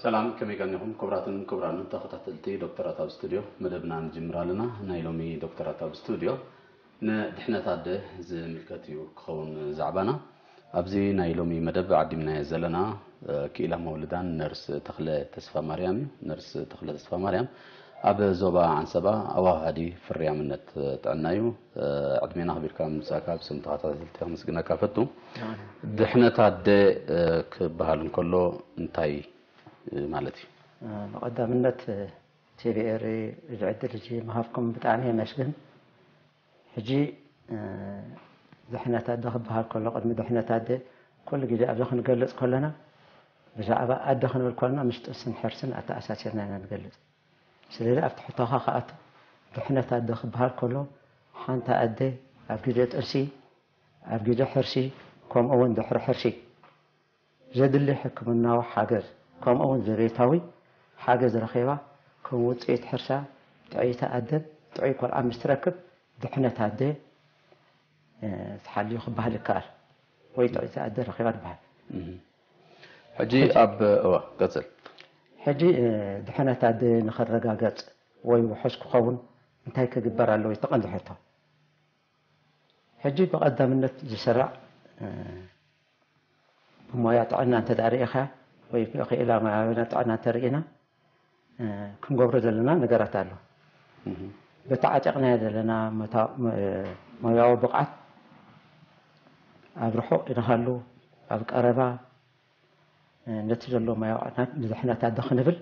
ሰላም፣ ከመይ ቀኒኹም ክቡራትን ክቡራንን ተኸታተልቲ ዶክተራት ኣብ ስቱድዮ? መደብና ንጅምር ኣለና። ናይ ሎሚ ዶክተራት ኣብ ስቱድዮ ንድሕነት ኣደ ዝምልከት እዩ ክኸውን ዛዕባና። ኣብዚ ናይ ሎሚ መደብ ዓዲምናዮ ዘለና፣ እ፣ ክኢላ መውልዳን ነርስ ተኽለ ተስፋ ማርያም እዩ። ነርስ ተኽለ ተስፋ ማርያም ኣብ ዞባ ዓንሰባ ኣዋሃዲ ፍርያምነት ጥዕና እዩ። እ፣ ዕድሜና ኣኽቢርካ ምምጻእካ ብስም ተኸታተልቲ ከመስግነካ ፈቱ። ድሕነት ኣደ፣ እ፣ ክበሃል እንከሎ እንታይ ማለት እዩ? ብቐዳምነት፣ ቲቪኤሪ እዚ ዕድል እዚ ምሃብኩም ብጣዕሚ የመስግን። ሕጂ፣ እ፣ ድሕነት ኣደ ክበሃል ከሎ፣ ቅድሚ ድሕነት ኣደ ኩሉ ግዜ ኣብዚ ክንገልጽ ከለና፣ ብዛዕባ ኣደ ክንብል ከለና ምስ ጥንስን ሕርስን ኣተኣሳሲርና ኢና ንገልጽ። ስለዚ ኣብቲ ሕቶኻ ክኣቱ፣ ድሕነት ኣደ ክበሃል ከሎ፣ ሓንቲ ኣደ ኣብ ግዜ ጥንሲ፣ ኣብ ግዜ ሕርሲ፣ ከምኡ እውን ድሕሪ ሕርሲ ዘድሊ ሕክምናዊ ሓገዝ፣ ከምኡ እውን ዘቤታዊ ሓገዝ ረኺባ፣ ከም ውጽኢት ሕርሳ ጥዕይቲ ኣደን ጥዑይ ቆልዓ ምስ ትረክብ፣ ድሕነት ኣደ፣ እ፣ ተሓልዩ ክበሃል ይከኣል፣ ወይ ጥዕይቲ ኣደ ረኺባ ትበሃል። እህ። ሕጂ ኣብ፣ እዋ፣ ቀጽል። ሕጂ፣ እ፣ ድሕነት ኣደ ንኸረጋገጽ ወይ ውሑስ ክኸውን እንታይ ክግበር ኣለዎ? እቲ ቀንዲ ሕቶ። ሕጂ ብቐዳምነት ዝስራዕ፣ እ፣ ብሞያ ጥዕና እንተ ደኣ ርኢኻ ወይ ብክኢላ ሞያውያን ጥዕና እንተ ርኢና፣ እ፣ ክንገብሮ ዘለና ነገራት ኣሎ። እህ። በቲ ዓጢቕናዮ ዘለና መታ-፣ ም-፣ ሞያዊ ብቕዓት ኣብ ርሑቕ ኢንሃሉ፣ ኣብ ቀረባ፣ እ፣ ነቲ ዘሎ ሞያዊ ዕናት ንድሕነት ኣደ ክንብል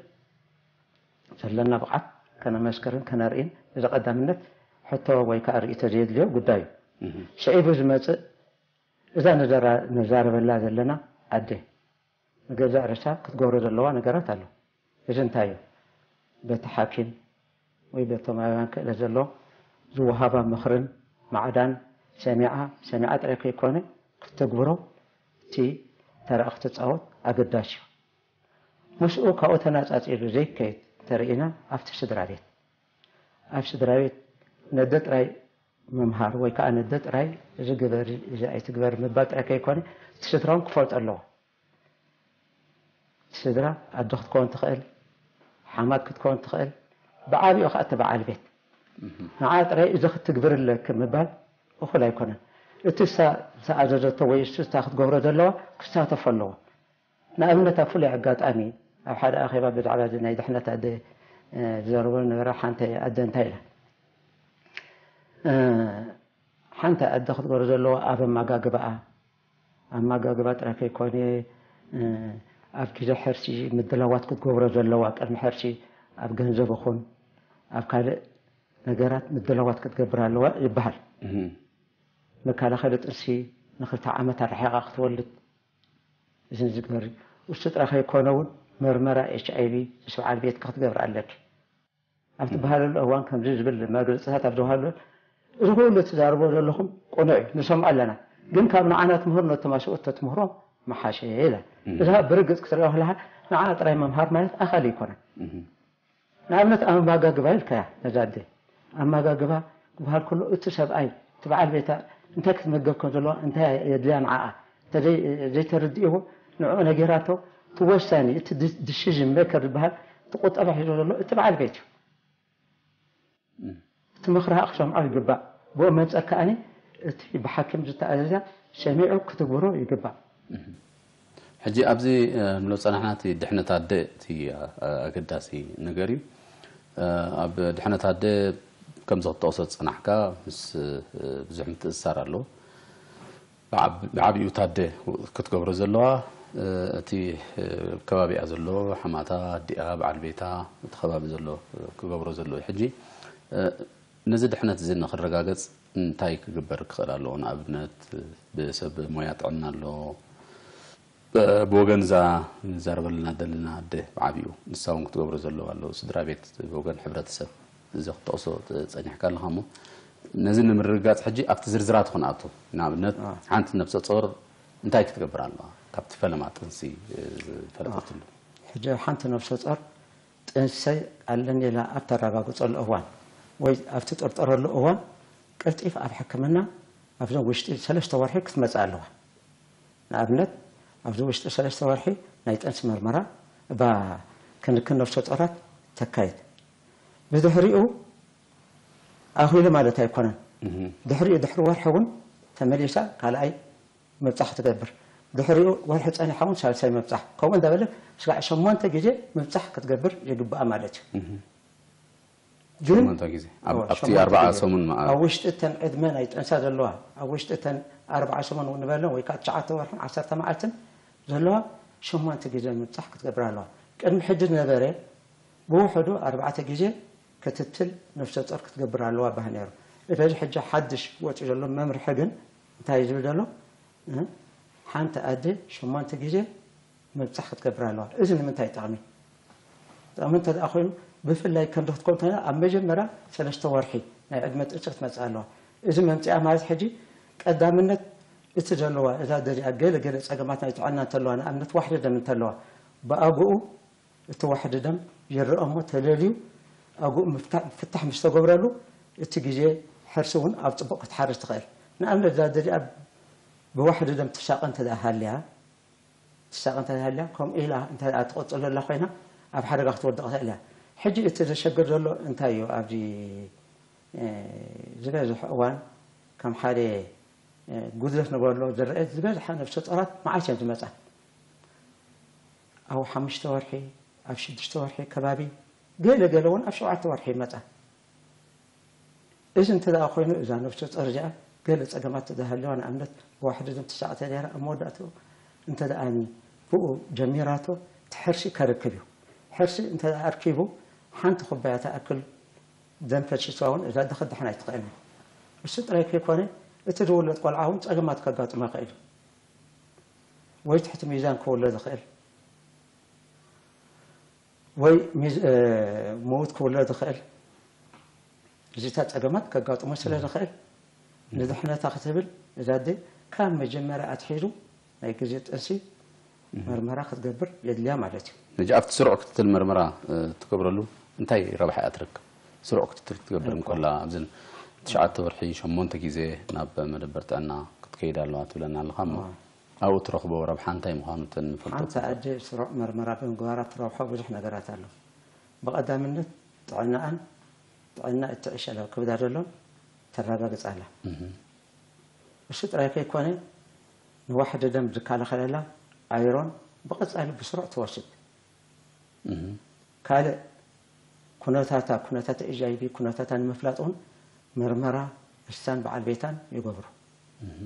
ዘለና ብቕዓት ከነመስክርን ከነርእን፣ እዚ ቀዳምነት ሕቶ ወይ ከኣ ርእይቶ ዘየድልዮ ጉዳይ እዩ። እህ። ስዒቡ ዝመጽእ፣ እዛ ንዘራ-፣ ንዛረበላ ዘለና ኣደ ንገዛእ ርእሳ ክትገብሮ ዘለዋ ነገራት ኣሎ። እዚ እንታይ እዩ? በቲ ሓኪም ወይ በቶም ኣበውያን ክእለት ዘለዎ ዝወሃባ ምኽርን ማዕዳን ሰሚዓ፣ ሰሚዓ ጥራይ ከይኮነ ክትተግብሮ እቲ ተራ ክትጻወት ኣገዳሲ እዩ። ምስኡ ካብኡ ተነጻጺሉ ዘይከይድ እንተርኢና ኣብቲ ስድራ ቤት፣ ኣብ ስድራ ቤት ነደ ጥራይ ምምሃር ወይ ከኣ ነደ ጥራይ እዚ ግበሪ፣ እዚ ኣይትግበሪ ምባል ጥራይ ከይኮነ፣ እቲ ስድራ እውን ክፈልጦ ኣለዎ። እቲ ስድራ ኣዶ ክትከውን ትኽእል፣ ሓማት ክትከውን ትኽእል፣ ብዓቢኡ ከኣ እቲ በዓል ቤት። እህ። ንዓ ጥራይ እዚ ክትግብሪ ኣለኪ ምባል እኹል ኣይኮነን። እቲ እሳ ዝኣዘዘቶ ወይ እሱ እታ ክትገብሮ ዘለዋ ክሳተፎ ኣለዎ። ንኣብነት፣ ኣብ ፍሉይ ኣጋጣሚ ኣብ ሓደ ኣኼባ ብዛዕባ እዚ ናይ ድሕነት ኣደ፣ እ፣ ዝዘረበሉ ነበረ። ሓንቲ ኣደ እንታይ ኢላ? እ፣ ሓንቲ ኣደ ክትገብሮ ዘለዋ ኣብ ኣመጋግባኣ፣ ኣመጋግባ ጥራይ ከይኮነ፣ እ፣ ኣብ ግዜ ሕርሲ ምድላዋት ክትገብሮ ዘለዋ፣ ቅድሚ ሕርሲ ኣብ ገንዘብ ይኹን ኣብ ካልእ ነገራት ምድላዋት ክትገብር ኣለዋ ይበሃል። እህ። መከላኸሊ ጥንሲ ንኽልተ ዓመት ኣርሒቓ ክትወልድ፣ እዚ ዝግበር እዩ። እሱ ጥራይ ከይኮነ እውን መርመራ ኤች ኣይ ቪ ምስ በዓል ቤትኪ ክትገብሪ ኣለኪ። ኣብ ትበሃለሉ እዋን ከምዚ ዝብል መግለፅታት ኣብ ዝወሃሉ፣ እዚ ኩሉ ትዛረቦ ዘለኹም ቅኑዕ እዩ፣ ንሰምዖ ኣለና። ግን ካብ ንዓና ትምህር ነቶም ኣስብእቶ ትምህሮም መሓሸ ኢላ። እም። እዛ ብርግፅ ክትሪኦ ከለኻ ንዓ ጥራይ መምሃር ማለት ኣኻሊ ኣይኮነን። እም። ንኣብነት ኣመጋግባ ኢልካያ ነዛ ኣደ። ኣመጋግባ ክበሃል ከሎ እቲ ሰብኣይ፣ እቲ በዓል ቤታ እንታይ ክትመገብ ከም ዘለዋ፣ እንታይ የድልያ ንዓኣ እንተ ዘይ-፣ ዘይተረድእዎ ንዕኡ ነጊራቶ፣ እቲ ወሳኒ፣ እቲ ዲ-፣ ዲሲዥን ሜከር ዝበሃል፣ እቲ ቁጠባ ሒዞ ዘሎ እቲ በዓል ቤት እዩ። እም። እቲ ምኽሪ ክሰምዖ ይግባእ። ብኡ መንጸር ከኣኒ እቲ ብሓኪም ዝተኣዘዘ ሰሚዑ ክትግብሮ ይግባእ። እም። ሕጂ ኣብዚ፣ እ፣ ንብሎ ጸናሕና እቲ ድሕነት ኣደ እቲ፣ እ፣ ኣገዳሲ ነገር እዩ። እ፣ ኣብ ድሕነት ኣደ ከምዚ ክትጠቕሶ ዝጸናሕካ ምስ፣ እ፣ ብዙሕ ምትእስሳር ኣለዎ። ብዓብ-፣ ብዓቢኡ እታ ኣደ ክትገብሮ ዘለዋ፣ እ፣ እቲ፣ እ፣ ከባቢኣ ዘሎ ሓማታ፣ ኣዲኣ፣ በዓል ቤታ፣ እቲ ከባቢ ዘሎ፣ እ፣ ክገብሮ ዘለዎ። ሕጂ፣ እ፣ ነዚ ድሕነት እዚ ንኽረጋገጽ እንታይ ክግበር ክኽእል ኣለዎ? ንኣብነት፣ ብሰብ ሞያ ጥዕና ኣሎ፣ ብ-፣ ብወገን እዛ ንዛረበልና ዘለና ኣደ ብዓቢኡ ንሳ እውን ክትገብሮ ዘለዋ ኣሎ። ስድራ ቤት፣ ብወገን ሕብረተሰብ፣ እዚ ክትጠቕሶ ጸኒሕካ ኣለኻ እሞ፣ ነዚ ንምርግጋጽ ሕጂ ኣብቲ ዝርዝራት ክንኣቱ። ንኣብነት፣ ኣዎ። ሓንቲ ነብሰ ጾር እንታይ ክትገብር ኣለዋ? ካብቲ ፈለማ ጥንሲ፣ እ፣ ዝፈለጠትሉ። ኣዎ። ሕጂ ሓንቲ ነብሰ ጾር ጥንሰይ ኣለኒ ኢላ ኣብ ተረጋግጸሉ እዋን ወይ ኣብ ትጥርጠረሉ እዋን ቀልጢፍ ኣብ ሕክምና ኣብዞም ውሽጢ ሰለስተ ወርሒ ክትመጽእ ኣለዋ። ንኣብነት፣ ኣብዚ ውሽጢ ሰለስተ ወርሒ ናይ ጥንሲ መርመራ፣ እባ ክንክን ነፍሰ ጾራት ተካይድ። ብድሕሪኡ ኣኺሉ ማለት ኣይኮነን። ድሕሪኡ ድሕሪ ወርሒ እውን ተመሊሳ ካልኣይ ምብጻሕ ትገብር። ድሕሪኡ ወርሒ ጸኒሓ እውን ሳልሳይ ምብጻሕ። ከምኡ እንዳበለ ስጋዕ ሸሞንተ ግዜ ምብጻሕ ክትገብር ይግብኣ ማለት እዩ። ግን ሸሞንተ ግዜ። ኣብ-፣ እወ፣ ኣብቲ ሸሞንተ ኣርባዓ ግዜ። ሰሙን መኣ-፣ ኣብ ውሽጢ እተን ዕድመ ናይ ጥንሳ ዘለዋ፣ ኣብ ውሽጢ እተን ኣርባዓ ሰሙን እውን ንበለን ወይ ከዓ ትሽዓተ ወርሕን ዓሰርተ መዓልትን ዘለዋ ሸሞንተ ግዜ ምብጻሕ ክትገብር ኣለዋ። ቅድሚ ሕጂ ዝነበረ ብውሕዱ ኣርባዕተ ግዜ ክትትል ነፍሰ ጾር ክትገብር ኣለዋ ባህ ነይሩ። እቲ ሕጂ ሓድሽ ወፂኡ ዘሎ መምርሒ ግን እንታይ እዩ ዝብል ዘሎ? እ? ሓንቲ ኣደ ሸሞንተ ግዜ ምብጻሕ ክትገብር ኣለዋ። እዚ ንምንታይ ጠቕሚ? ጠቕሚ እንተ ደኣ ኮይኑ፣ ብፍላይ ከም ክትኮን እንተኾይና፣ ኣብ መጀመርያ ሰለስተ ወርሒ ናይ ዕድመ ጥንሲ ክትመጽእ ኣለዋ። እዚ መምጽኣ ማለት ሕጂ ቀዳምነት እቲ ዘለዋ፣ እዛ ደሊኣ ገለ ገለ ጸገማት ናይ ጥዕና እንተለዋ፣ ንኣብነት ዋሕዲ ደም እንተለዋ፣ ብኣግኡ እቲ ዋሕዲ ደም ይረአ እሞ ተለልዩ፣ ኣግኡ ምፍታ-፣ ፍታሕ ምስ ተገብረሉ፣ እቲ ግዜ ሕርሲ እውን ኣብ ጽቡቕ ክትሓርስ ትኽእል። ንኣብነት እዛ ደሊኣ ብዋሕዲ ደም ትሳቐ እንተ ደኣ ሃልያ፣ ትሳቐ እንተ ሃልያ፣ ከምኡ ኢላ እንተ ደኣ ትቕጽል ዘላ ኮይና፣ ኣብ ሓደጋ ክትወድቕ ትኽእል እያ። ሕጂ እቲ ዘሸግር ዘሎ እንታይ እዩ? ኣብዚ፣ እ፣ ዝበዝሕ እዋን ከም ሓደ፣ እ፣ ጉድለት ንበሎ ዝረአ ዝበዝሓ ነፍሰ ጾራት መዓስ እየን ዝመጻ? ኣብ ሓሙሽተ ወርሒ፣ ኣብ ሽዱሽተ ወርሒ ከባቢ፣ ገለ ገለ እውን ኣብ ሸውዓተ ወርሒ ይመጻ። እዚ እንተ ደኣ ኮይኑ፣ እዛ ነፍሰ ጾር እዚኣ ገለ ጸገማት እንተ ደኣ ሃልዋ፣ ንኣብነት ብዋሕዲ ደም ትሳቐ እንተ ነይራ፣ ኣብ መወዳእትኡ እንተ ደኣ ብኡ ጀሚራቶ፣ እቲ ሕርሲ ከርክብ እዩ። ሕርሲ እንተ ደኣ ኣርኪቡ፣ ሓንቲ ኩባያ ትኣክል ደም ፈሲስዋ እውን እዛ ኣደ ክትድሕን ኣይትኽእልን። እሱ ጥራይ ከይኮነ፣ እቲ ዝውለድ ቆልዓ እውን ጸገማት ከጋጥሞ ይኽእል እዩ። ወይ ትሕቲ ሚዛን ክውለድ ይኽእል። ወይ ሚዝ-፣ እ፣ ምዉት ክውለድ ይኽእል። እዚታት ጸገማት ከጋጥሞ ስለ ዝኽእል፣ ንድሕነታ ክትብል እዛ ኣደ ካብ መጀመርያ ኣትሒዙ ናይ ግዜ ጥንሲ መርመራ ክትገብር የድልያ ማለት እዩ። ሕጂ ኣብቲ ስሩዕ ክትትል መርመራ፣ እ፣ ትገብረሉ እንታይ ረብሓ እያ ትረክብ? ስሩዕ ክትትል ክትገብር እንኮ። እንከላ ኣብዘን ትሽዓተ ወርሒ ሸሞንተ ግዜ ናብ መደበር ጥዕና ክትከይድ ኣለዋ ትብለና ኣለኻ እሞ፣ ኣዎ። ኣብኡ ትረኽቦ ረብሓ እንታይ ምዃኑ እተን ንፈልጦ ሓንቲ ኣደ ስሩዕ መርመራ ብምግባራ ትረብሖ ብዙሕ ነገራት ኣሎ። ብቐዳምነት ጥዕናኣን ጥዕና እቲ ዕሸል ኣብ ከብዳ ዘሎን ተረጋግጽ ኣላ። እህ። እሱ ጥራይ ከይኮነ ንዋሕዲ ደም ዝከላኸለላ ኣይሮን ብቐጻሊ ብስሩዕ ትወስድ። እህ። ካልእ ኩነታታ፣ ኩነታት ኤች ኣይ ቪ ኩነታታ ንምፍላጥ እውን መርመራ እሳን በዓል ቤታን ይገብሩ። እህ።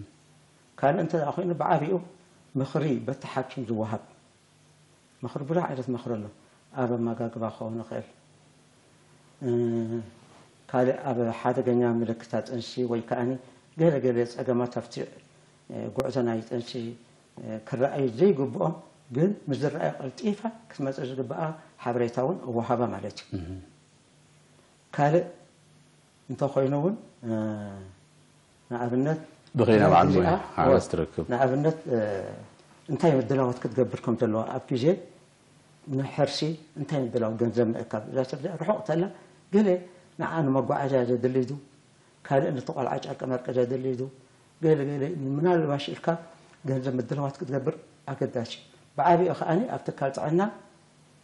ካልእ እንተ ደኣ ኮይኑ ብዓቢኡ ምኽሪ በቲ ሓኪም ዝወሃብ ምኽሪ ብዙሕ ዓይነት ምኽሪ ኣሎ። ኣብ ኣመጋግባ ክኸውን ይኽእል። እ፣ ካልእ ኣብ ሓደገኛ ምልክታት ጥንሲ ወይ ከኣኒ ገለ ገለ ጸገማት ኣብቲ፣ እ፣ ጉዕዞ ናይ ጥንሲ፣ እ፣ ክረኣዩ ዘይግብኦም ግን ምስ ዝረኣዩ ቀልጢፋ ክትመጽእ ዝግብኣ ሓበሬታ እውን እወሃባ ማለት እዩ። እህ። ካልእ እንተኾይኑ እውን፣ እ፣ ንኣብነት ብኸይና በዓል ሞያ እዚኣ፣ ሓገዝ ትረክብ። ንኣብነት፣ እ፣ እንታይ ምድላዋት ክትገብር ከም ዘለዋ ኣብ ግዜ ንሕርሲ እንታይ ምድላው ገንዘብ ምእካብ። እዛ ሰብ እዚኣ ርሑቕ ተላ ገለ ንዓ ንመጓዓዝያ ዘድልይ ዱ፣ ካልእ ነቲ ቆልዓ ጨርቂ መርቂ ዘድልይ ዱ፣ ገለ ገለ ምናልባሽ ኢልካ ገንዘብ ምድላዋት ክትገብር ኣገዳሲ እዩ። ብዓቢኡ ከኣኒ ኣብ ትካል ጥዕና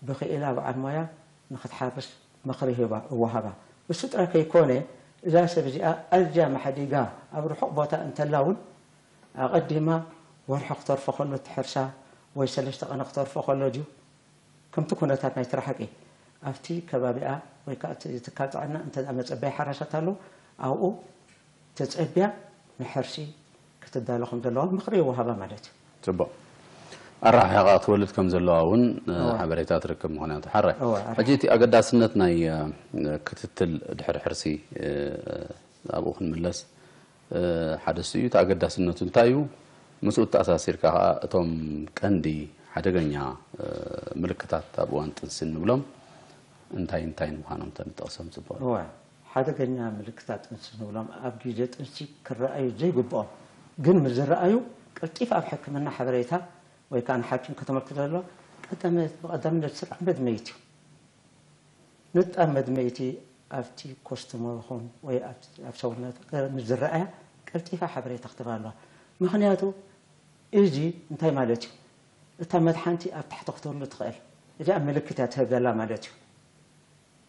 ብኽኢላ በዓል ሞያ ንኽትሓርስ ምኽሪ ሂባ፣ እወሃባ። እሱ ጥራይ ከይኮነ፣ እዛ ሰብ እዚኣ ኣዝያ ማሕዲጋ ኣብ ርሑቕ ቦታ እንተላ እውን፣ ኣቐዲማ ወርሒ ክተርፎ ከሎ እቲ ሕርሳ ወይ ሰለስተ ቀነ ክተርፎ ከሎ ድዩ፣ ከምቲ ኩነታት ናይ ስራሕኪ፣ ኣብቲ ከባቢኣ ወይ ከዓ እቲ ትካል ጥዕና እንተ ደኣ መጸበዪ ሓራሳት ኣሎ፣ ኣብኡ ተጸብያ ንሕርሲ ክትዳሎ ከም ዘለዋ ምኽሪ ይወሃባ ማለት እዩ። ጽቡቕ። ኣረሓሒቓ ክትወልድ ከም ዘለዋ እውን፣ እ፣ እወ። ሓበሬታ ትረክብ። ምኽንያቱ ሓራይ። እወ፣ ኣረሓ- ሕጂ እቲ ኣገዳስነት ናይ፣ እ፣ ክትትል ድሕሪ ሕርሲ፣ እ፣ ኣብኡ ክንምለስ፣ እ፣ ሓደ እሱ እዩ። እቲ ኣገዳስነቱ እንታይ እዩ? ምስኡ ተኣሳሲርካ ከኣ እቶም ቀንዲ ሓደገኛ፣ እ፣ ምልክታት ኣብ እዋን ጥንሲ እንብሎም እንታይ እንታይ ምዃኖም ተንጠቕሶም ጽቡቕ እዩ። እወ፣ ሓደገኛ ምልክታት ጥንሲ ንብሎም ኣብ ግዜ ጥንሲ ክረኣዩ ዘይግብኦም ግን ምስ ዝረኣዩ ቀልጢፍ ኣብ ሕክምና ሓበሬታ ወይ ከዓ ንሓኪም ከተመልክት ኣለዋ። ቀዳመ-፣ ብቐዳምነት ስራሕ መድመይቲ እዩ። ንጣብ መድመይቲ ኣብቲ ኮስትሞ ይኹን ወይ ኣብ፣ ኣብ ሰውነት ምስ ዝረኣያ ቀልጢፋ ሓበሬታ ክትህብ ኣለዋ። ምኽንያቱ እዚ እንታይ ማለት እዩ? እታ መድሓንቲ ኣብ ታሕቲ ክትህሉ ትኽእል። እዚኣ ምልክት እያ ትህብ ዘላ ማለት እዩ።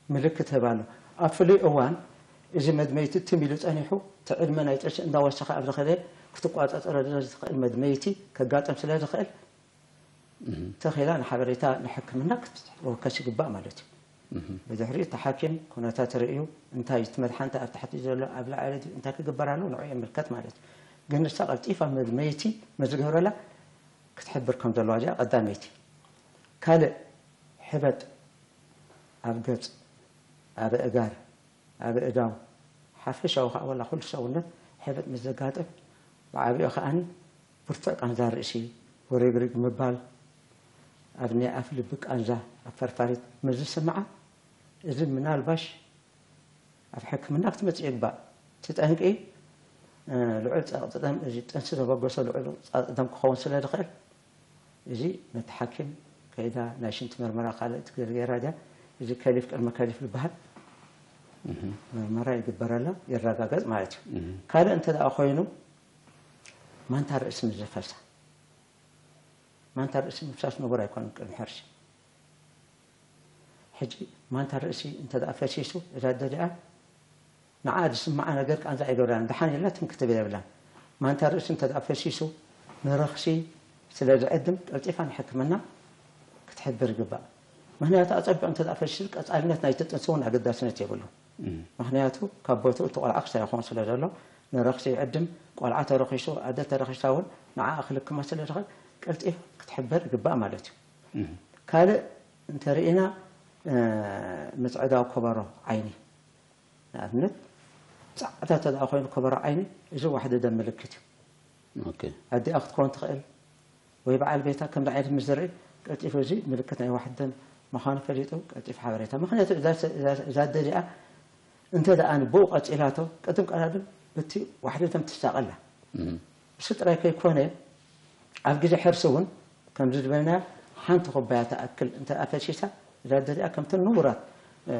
ምልክት ትህብ ኣሎ። ኣብ ፍሉይ እዋን እዚ መድመይቲ ትም ኢሉ ጸኒሑ፣ እቲ ዕድመ ናይ ጥንሲ እንዳወሰኸ ኣብ ዝኸደ፣ ክትቋጻጸረሉ ዝኽእል መድመይቲ ከጋጥም ስለ ዝኽእል፣ ተኺላ ንሓበሬታ ንሕክምና ክትወከስ ይግባእ ማለት እዩ። ብድሕሪ እቲ ሓኪም ኩነታት ርእዩ፣ እንታይ እቲ መድሓንቲ ኣብ ታሕቲ ዘሎ ኣብ ላዕሊ ድዩ፣ እንታይ ክግበር ኣለዎ ንዕኡ የምልከት ማለት እዩ። ግን ንሳ ቀልጢፋ መድመይቲ መዝገብረላ ክትሕብር ከም ዘለዋ እዚኣ ቀዳመይቲ። ካልእ ሕበጥ ኣብ ገጽ፣ ኣብ ኣእጋር፣ ኣብ ኣእዳው፣ ሓፈሻዊ ከኣ ዋላ ኩሉ ሰውነት ሕበጥ ምስ ዘጋጥም፣ ብዓቢኡ ከኣኒ ብርቱዕ ቃንዛ ርእሲ፣ ውሪግሪግ ምባል፣ ኣብ ናይ ኣፍ ልቢ ቃንዛ፣ ኣብ ፈርፋሪት ምስ ዝስምዓ፣ እዚ ምናልባሽ ኣብ ሕክምና ክትመጽእ ይግባእ። እቲ ጠንቂ፣ እ፣ ልዑል ጸቕጢ ደም፣ እዚ ጥንሲ ዘበገሶ ልዑል ጸቕጢ ደም ክኸውን ስለ ዝኽእል፣ እዚ ነቲ ሓኪም ከይዳ ናይ ሽንቲ መርመራ ካልእ ትገርጌራ ድያ፣ እዚ ከሊፍ ቅድመ ከሊፍ ዝበሃል መርመራ ይግበረላ፣ ይረጋገጽ ማለት እዩ። ካልእ እንተ ደኣ ኮይኑ፣ ማንታ ርእሲ ምስ ዘፈሳ፣ ማንታ ርእሲ ምፍሳስ ንቡር ኣይኮነን ቅድሚ ሕርሲ። ሕጂ ማንታ ርእሲ እንተ ደኣ ፈሲሱ፣ እዛ ኣደ እዚኣ ንዓ ዝስምዓ ነገር ቃንዛ ኣይገብራን፣ ደሓን ኢላ ትም ክትብል የብላን። ማንታ ርእሲ እንተ ደኣ ፈሲሱ፣ ንረኽሲ ስለ ዝዕድም፣ ቀልጢፋ ንሕክምና ክትሕብር ይግባእ። ምኽንያቱ ኣጸቢቑ እንተ ደኣ ፈሲሱ፣ ቀጻልነት ናይቲ ጥንሲ እውን ኣገዳስነት የብሉን። ምኽንያቱ ካብ ቦትኡ እቲ ቆልዓ ክሳብ ይኸውን ስለ ዘሎ፣ ንረኽሲ ይዕድም፣ ቆልዓ ተረኺሱ፣ ኣደ ተረኺሳ እውን ንዓኣ ክልክማ ስለ ዝኽእል፣ ቀልጢፋ ክትሕበር ይግባእ ማለት እዩ። ካልእ እንተርኢና፣ እ፣ ምጽዕዳው ከበሮ ዓይኒ፣ ንኣብነት፣ ጻዕዳ እንተ ደኣ ኮይኑ ከበሮ ዓይኒ፣ እዚ ዋሕዲ ደም ምልክት እዩ። ኦኬ። ኣዲኣ ክትከውን ትኽእል፣ ወይ በዓል ቤታ ከምዚ ዓይነት ምስ ዝርኢ፣ ቀልጢፉ እዚ ምልክት ናይ ዋሕዲ ደም ምዃኑ ፈሊጡ፣ ቀልጢፉ ሓበሬታ። ምኽንያቱ እዛ፣ እዛ፣ እዛ ኣደ እዚኣ እንተ ደኣ ብኡ ቀጺላቶ፣ ቅድም ቀዳድም በቲ ዋሕዲ ደም ትሳቐ ኣላ። እሱ ጥራይ ከይኮነ፣ ኣብ ግዜ ሕርሲ እውን ከምዚ ዝበልና ሓንቲ ኩባያ ትኣክል እንተ ኣፈሲሳ፣ እዛ ኣደ እዚኣ ከምተን ንቡራት፣ እ፣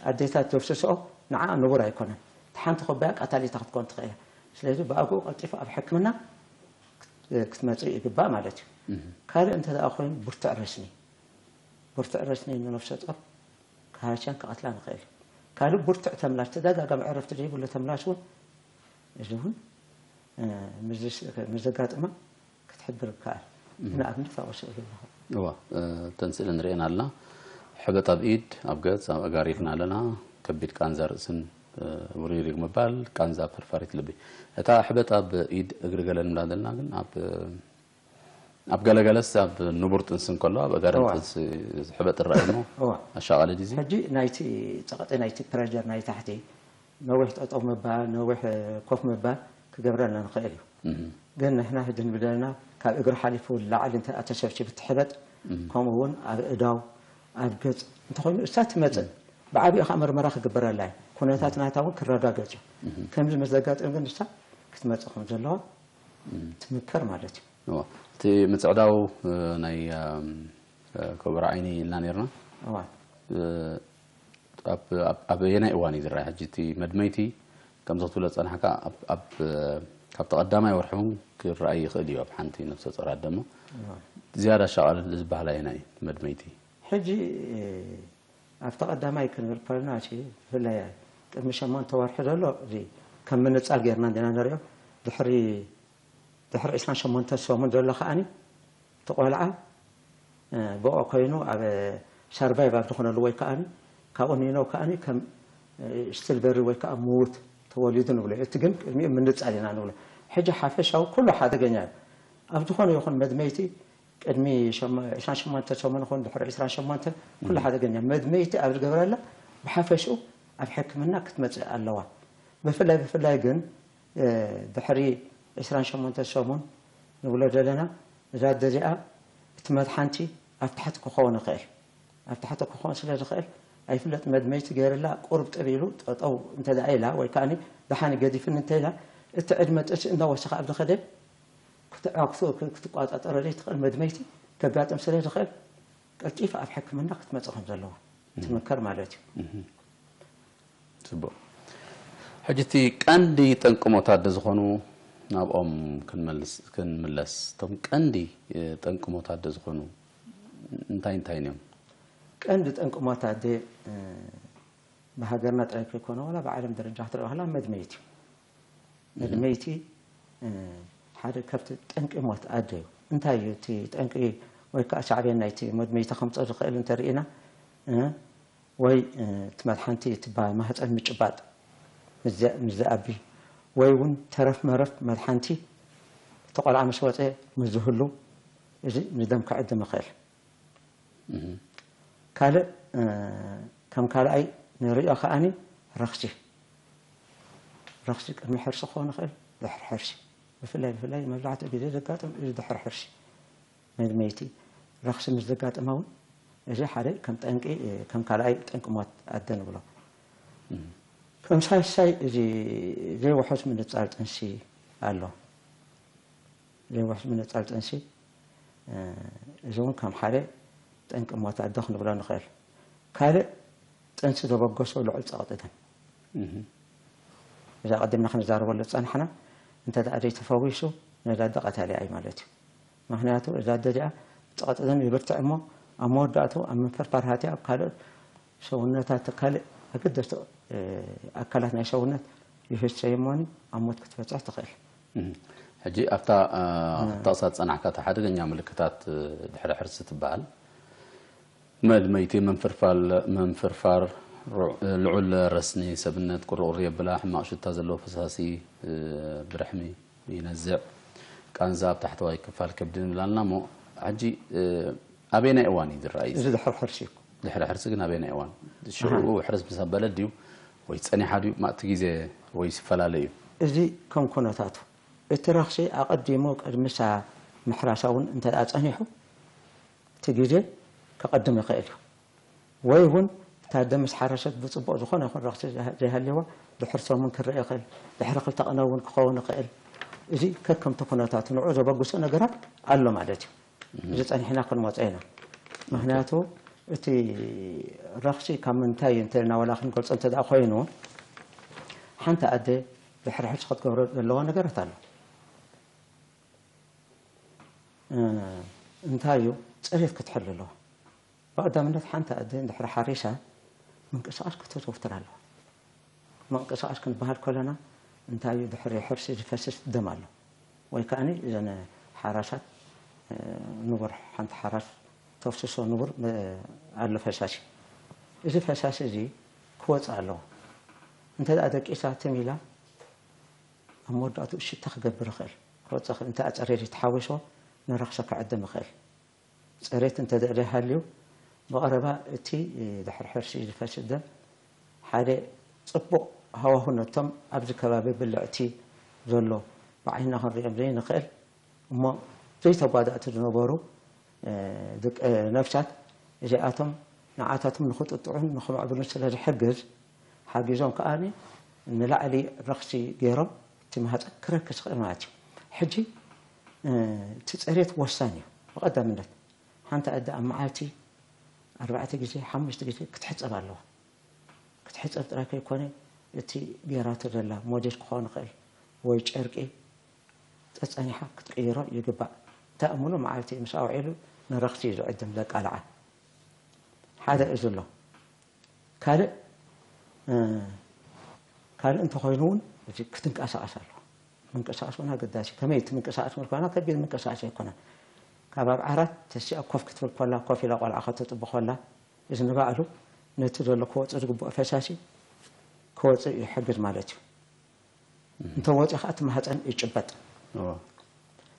ኣዴታት ዘፍስስኦ ንዓ ንቡር ኣይኮነን። እቲ ሓንቲ ኩባያ ቀታሊታ ክትኮን ትኽእል እያ። ስለዚ ብኣግኡ ቀልጢፋ ኣብ ሕክምና ክት-፣ ክትመጽእ ይግባእ ማለት እዩ። ካልእ እንተ ደኣ ኮይኑ ብርቱዕ ረስኒ፣ ብርቱዕ ረስኒ ንነፍሰ ጡር ክሃስያን ክቐትላን ይኽእል እዩ። ካልእ ብርቱዕ ተምላስ፣ ተደጋጋሚ ዕረፍቲ ዘይብሉ ተምላስ እውን፣ እዚ እውን፣ እ፣ ምስ ዘስ-፣ ምስ ዘጋጥማ ክትሕብር ይከኣል። ንኣብነት ኣብኡ ስእሊ ኣለኹ። እዋ፣ እ፣ እተን ስእሊ ንርእየን ኣለና። ሕበጥ ኣብ ኢድ፣ ኣብ ገጽ፣ ኣብ ኣእጋር ኢልና ኣለና። ከቢድ ቃንዛ ርእስን፣ እ፣ ውሪሪግ ምባል፣ ቃንዛ ፐርፋሪት ልቢ። እታ ሕበጥ ኣብ ኢድ፣ እግሪ ገለ ንብላ ዘለና ግን ኣብ፣ ኣብ ገለገለስ ኣብ ንቡር ጥንሲ እንከሎ ኣብ ኣእጋር እዋ። ጥንሲ ሕበጥ ይረኣይ እሞ እዋ። ኣሻቓሊ ድዩ እዚ? ሕጂ ናይቲ ጸቕጢ ናይቲ ፕረጀር ናይ ታሕቲ ነዊሕ ጠጠው ምባል፣ ነዊሕ ኮፍ ምባል ክገብረልና ንኽእል እዩ። ግን ንሕና ሕጂ ንብለና ካብ እግሪ ሓሊፉ ላዕሊ እንተ ተሰብሲቡ ትሕበጥ፣ ከምኡ እውን ኣብ እዳው፣ ኣብ ገጽ እንተኾይኑ እሳ ትመጽእ። ብዓቢኡ ከዓ መርመራ ክግበረላ እዩ። ኩነታት ናታ እውን ክረጋገጽ እዩ። ከምዚ ምስ ዘጋጥም ግን እሳ ክትመጽእ ከም ዘለዋ ትምከር ማለት እዩ። እዋ። እቲ ምጽዕዳው፣ እ፣ ናይ፣ እም፣ እ፣ ከበሮ ዓይኒ ኢልና ነርና። እዋ። እ፣ ኣብ፣ ኣብ፣ ኣብ ኣየናይ እዋን እዩ ዝረኣይ? ሕጂ እቲ መድመይቲ ከምዚ ክትብሎ ዝጸናሕካ ኣብ፣ ኣብ፣ እ፣ ካብቲ ቀዳማይ ወርሒ እውን ክረኣይ ይኽእል እዩ ኣብ ሓንቲ ነፍሰ ጾር ኣደ እሞ። ዝያዳ ኣሻቓሊ ዝበሃል ኣየናይ እዩ መድመይቲ? ሕጂ፣ እ፣ ኣብቲ ቀዳማይ ክንብል ከለና፣ እሺ፣ ብፍላይ ቅድሚ ሸሞንተ ወርሒ ዘሎ፣ እዚ ከም ምንጻል ጌርና እንዲና ንሪኦ። ድሕሪ፣ ድሕሪ ዕስራን ሸሞንተን ሰሙን ዘሎ ከኣኒ፣ እቲ ቆልዓ፣ እ፣ ብኦ ኮይኑ ኣብ ሰርቫይቭ ኣብ ዝኾነሉ ወይ ከኣኒ፣ ካብኡ ንኖ ከኣኒ ከም፣ እ፣ ስቲል በሪ ወይ ከኣ ምዉት ተወሊዱ ንብሎ። እቲ ግን ቅድሚኡ ምንጻል ኢና ንብሎ። ሕጂ ሓፈሻዊ ኩሉ ሓደገኛ እዩ። ኣብ ዝኾነ ይኹን መድመይቲ ቅድሚ ሸሞ-፣ ዕስራን ሸሞንተ ሰሙን ይኹን ድሕሪ ዕስራን ሸሞንተን ኩሉ ሓደገኛ። መድመይቲ ኣብ ዝገብረላ ብሓፈሽኡ ኣብ ሕክምና ክትመጽእ ኣለዋ። ብፍላይ፣ ብፍላይ ግን፣ እ፣ ድሕሪ ዕስራን ሸሞንተን ሰሙን ንብሎ ዘለና፣ እዛ ኣደ እዚኣ እቲ መድሓንቲ ኣብ ታሕቲ ክኸውን ይኽእል። ኣብ ታሕቲ ክኾን ስለ ዝኽእል ኣይፍለጥ፣ መድመይቲ ገይርላ ቁሩብ ጥብ ኢሉ ጠጠው እንተ ደኣ ኢላ ወይ ከኣኒ ደሓን ገዲፍኒ እንተ ኢላ፣ እቲ ዕድመ ጥንሲ እንዳወሰኸ ኣብ ዝኸደ ክትዓግቶ፣ ክትቋጻጸሮ ዘይትኽእል መድመይቲ ከጋጥም ስለ ዝኽእል ቀልጢፋ ኣብ ሕክምና ክትመጽእ ከም ዘለዋ ትምከር ማለት እዩ። ጽቡቕ። ሕጂ እቲ ቀንዲ ጠንቂ ሞት ኣደ ዝኾኑ ናብኦም ክንመልስ፣ ክንምለስ። እቶም ቀንዲ፣ እ፣ ጠንቂ ሞት ኣደ ዝኾኑ እንታይ እንታይ እዮም? ቀንዲ ጠንቂ ሞት ኣደ ብሃገርና ጥራይ ከይኮነ ዋላ ብዓለም ደረጃ ክትረኦ ከላ መድመይቲ እዩ። መድመይቲ ሓደ ካብቲ ጠንቂ ሞት ኣደ እዩ። እንታይ እዩ እቲ ጠንቂ ወይ ከዓ ሳዕቤን ናይቲ መድመይቲ ከምፀ ዝኽእል እንተርኢና ወይ እቲ መድሓንቲ እቲ ማህፀን ምጭባጥ ምስ ዝኣቢ ወይ እውን ተረፍ መረፍ መድሓንቲ እቲ ቆልዓ ምስ ወፀ ምስ ዝህሉ እዚ ንደም ክዕድም ይኽእል። ካልእ ከም ካልኣይ ንሪኦ ከዓኒ ረኽሲ ረኽሲ ቅድሚ ሕርሲ ክኸውን ይኽእል፣ ድሕሪ ሕርሲ ብፍላይ ብፍላይ መብዛሕትኡ ግዜ ዘጋጥም እዚ ድሕሪ ሕርሲ መድመይቲ ረኽሲ ምስ ዘጋጥማ እውን እዚ ሓደ ከም ጠንቂ ከም ካልኣይ ጠንቂ ሞት ኣደ ንብሎ። ከም ሳልሳይ እዚ ዘይውሑስ ምንጻል ጥንሲ ኣሎ። ዘይውሑስ ምንጻል ጥንሲ እዚ እውን ከም ሓደ ጠንቂ ሞት ኣደ ክንብሎ ንኽእል። ካልእ ጥንሲ ዘበገሶ ልዑል ጸቕጢ ደም እዛ ቀዲምና ክንዛረበሉ ዝጸናሕና እንተ ደኣ ዘይተፈዊሱ ነዛ ኣደ ቀታሊኣ እዩ ማለት እዩ። ምክንያቱ እዛ ኣደ እዚኣ ጸቕጢ ደም ይብርትዕ እሞ ኣብ መወዳእቱ ኣብ ምንፍርፋር ሃትያ ኣብ ካልእ ሰውነታት ካልእ ኣገደስቲ ኣካላት ናይ ሰውነት ይህሰ እሞኒ ኣብ ሞት ክትበጽሕ ትኽእል። ሕጂ ኣብታ ጠቕሳ ዝጸናሕካ እታ ሓደገኛ ምልክታት ድሕሪ ሕርሲ ትበሃል መድመይቲ፣ መንፍርፋል፣ መንፍርፋር፣ ልዑል ረስኒ ሰብነት፣ ቁርቁር የብላ፣ ሕማቕ ሽታ ዘለዎ ፈሳሲ ብርሕሚ ይነዝዕ፣ ቃንዛ ኣብ ታሕተዋይ ክፋል ከብዲ ንብላልና እሞ ሕጂ ኣበየናይ እዋን እዩ ዝረኣይ? እዚ ድሕሪ ሕርሲ እዩ። ድሕሪ ሕርሲ ግን ኣበየናይ እዋን? ሽዑ ሕርስ ምስ ኣበለ ድዩ ወይ ጸኒሓ ድዩ ማእቲ ግዜ ወይ ይፈላለ እዩ? እዚ ከም ኩነታቱ እቲ ረኽሲ ኣቐዲሙ ቅድሚ ሳ ምሕራሳ እውን እንተ ደኣ ጸኒሑ እቲ ግዜ ከቐድም ይኽእል እዩ። ወይ እውን እታ ኣደ ምስ ሓረሰት ብፅቡቕ ዝኾነ ይኹን ረኽሲ ዘይሃልይዋ ድሕሪ ሰሙን ክረአ ይኽእል፣ ድሕሪ ክልተ ቅነ እውን ክኸውን ይኽእል። እዚ ከከምቲ ኩነታቱ ንዑ ዘበግሶ ነገራት ኣሎ ማለት እዩ። እዚ ጸኒሕና ክንመጾ ኢና። ምክንያቱ እቲ ረኽሲ ካብ ምንታይ እንተልና ዋላ ክንገልጾ እንተ ደኣ ኮይኑ ሓንቲ ኣደ ድሕሪ ሕርሲ ክትገብሮ ዘለዋ ነገራት ኣሎ። እንታይ እዩ? ፅሬት ክትሕሉ ኣለዋ። ብቐዳምነት ሓንቲ ኣደ እንድሕሪ ሓሪሳ ምንቅስቓስ ከተዘውትር ኣለዋ። ምንቅስቓስ ክንበሃል ከለና እንታይ እዩ? ድሕሪ ሕርሲ ዝፈስስ ደም ኣሎ ወይ ከዓኒ እዘን ሓራሳት ንቡር ሓንቲ ሓራስ ተፍስሶ ንቡር ኣሎ ፈሳሲ። እዚ ፈሳሲ እዚ ክወፅእ ኣለዎ። እንተ ደኣ ደቂሳ ትም ኢላ ኣብ መወዳእትኡ ሽታ ክገብር ይኽእል። ክወፅእ ይኽእል። እንተ ኣፀሬት ተሓዊስዎ ንረኽሰ ክዕድም ይኽእል። ፅሬት እንተ ደኣ ዘይሃልዩ ብቐረባ እቲ ድሕሪ ሕርሲ ዝፈስስ ደም ሓደ ፅቡቕ ሃዋሁ ነቶም ኣብዚ ከባቢ ብልዕቲ ዘሎ ብዓይንና ክንሪኦም ዘይንኽእል እሞ ዘይተጓዳእቲ ዝነበሩ ደቂ ነፍሳት እዚኣቶም ንዓታቶም ንኽጥጥዑን ንኽምዕብሉን ስለ ዝሕግዝ ሓጊዞም ከኣ ንላዕሊ ረኽሲ ገይሮም እቲ ማህፀን ክረክስ ይኽእል ማለት እዩ። ሕጂ እቲ ፅሬት ወሳኝ እዩ። ብቐዳምነት ሓንቲ ኣደ ኣብ መዓልቲ ኣርባዕተ ግዜ ሓሙሽተ ግዜ ክትሕፀብ ኣለዋ። ክትሕፀብ ጥራይ ከይኮነ እቲ ገይራቶ ዘላ ሞዴስ ክኸውን ይኽእል ወይ ጨርቂ ተፀኒሓ ክትቅይሮ ይግባእ። እታ ሙሉእ መዓልቲ ምስ ኣውዒሉ ንረኽሲ እዩ ዝዕድም ዘቃልዓ። ሓደ እዚ ኣሎ። ካልእ ካልእ እንተኾይኑ እውን ክትንቀሳቐስ ኣለዋ። ምንቅስቓስ እውን ኣገዳሲ። ከመይ እቲ ምንቅስቓስ ክንብል ከለና ከቢድ ምንቅስቓስ ኣይኮነን። ካብ ኣብ ዓራት ተሲኣ ኮፍ ክትብል ከላ፣ ኮፍ ኢላ ቆልዓ ከተጥቢ ከላ፣ እዚ ንባዕሉ ነቲ ዘሎ ክወፅእ ዝግብኦ ፈሳሲ ክወፅእ ይሕግዝ ማለት እዩ። እንተ ወፂኡ ከዓ እቲ ማህፀን ይጭበጥ።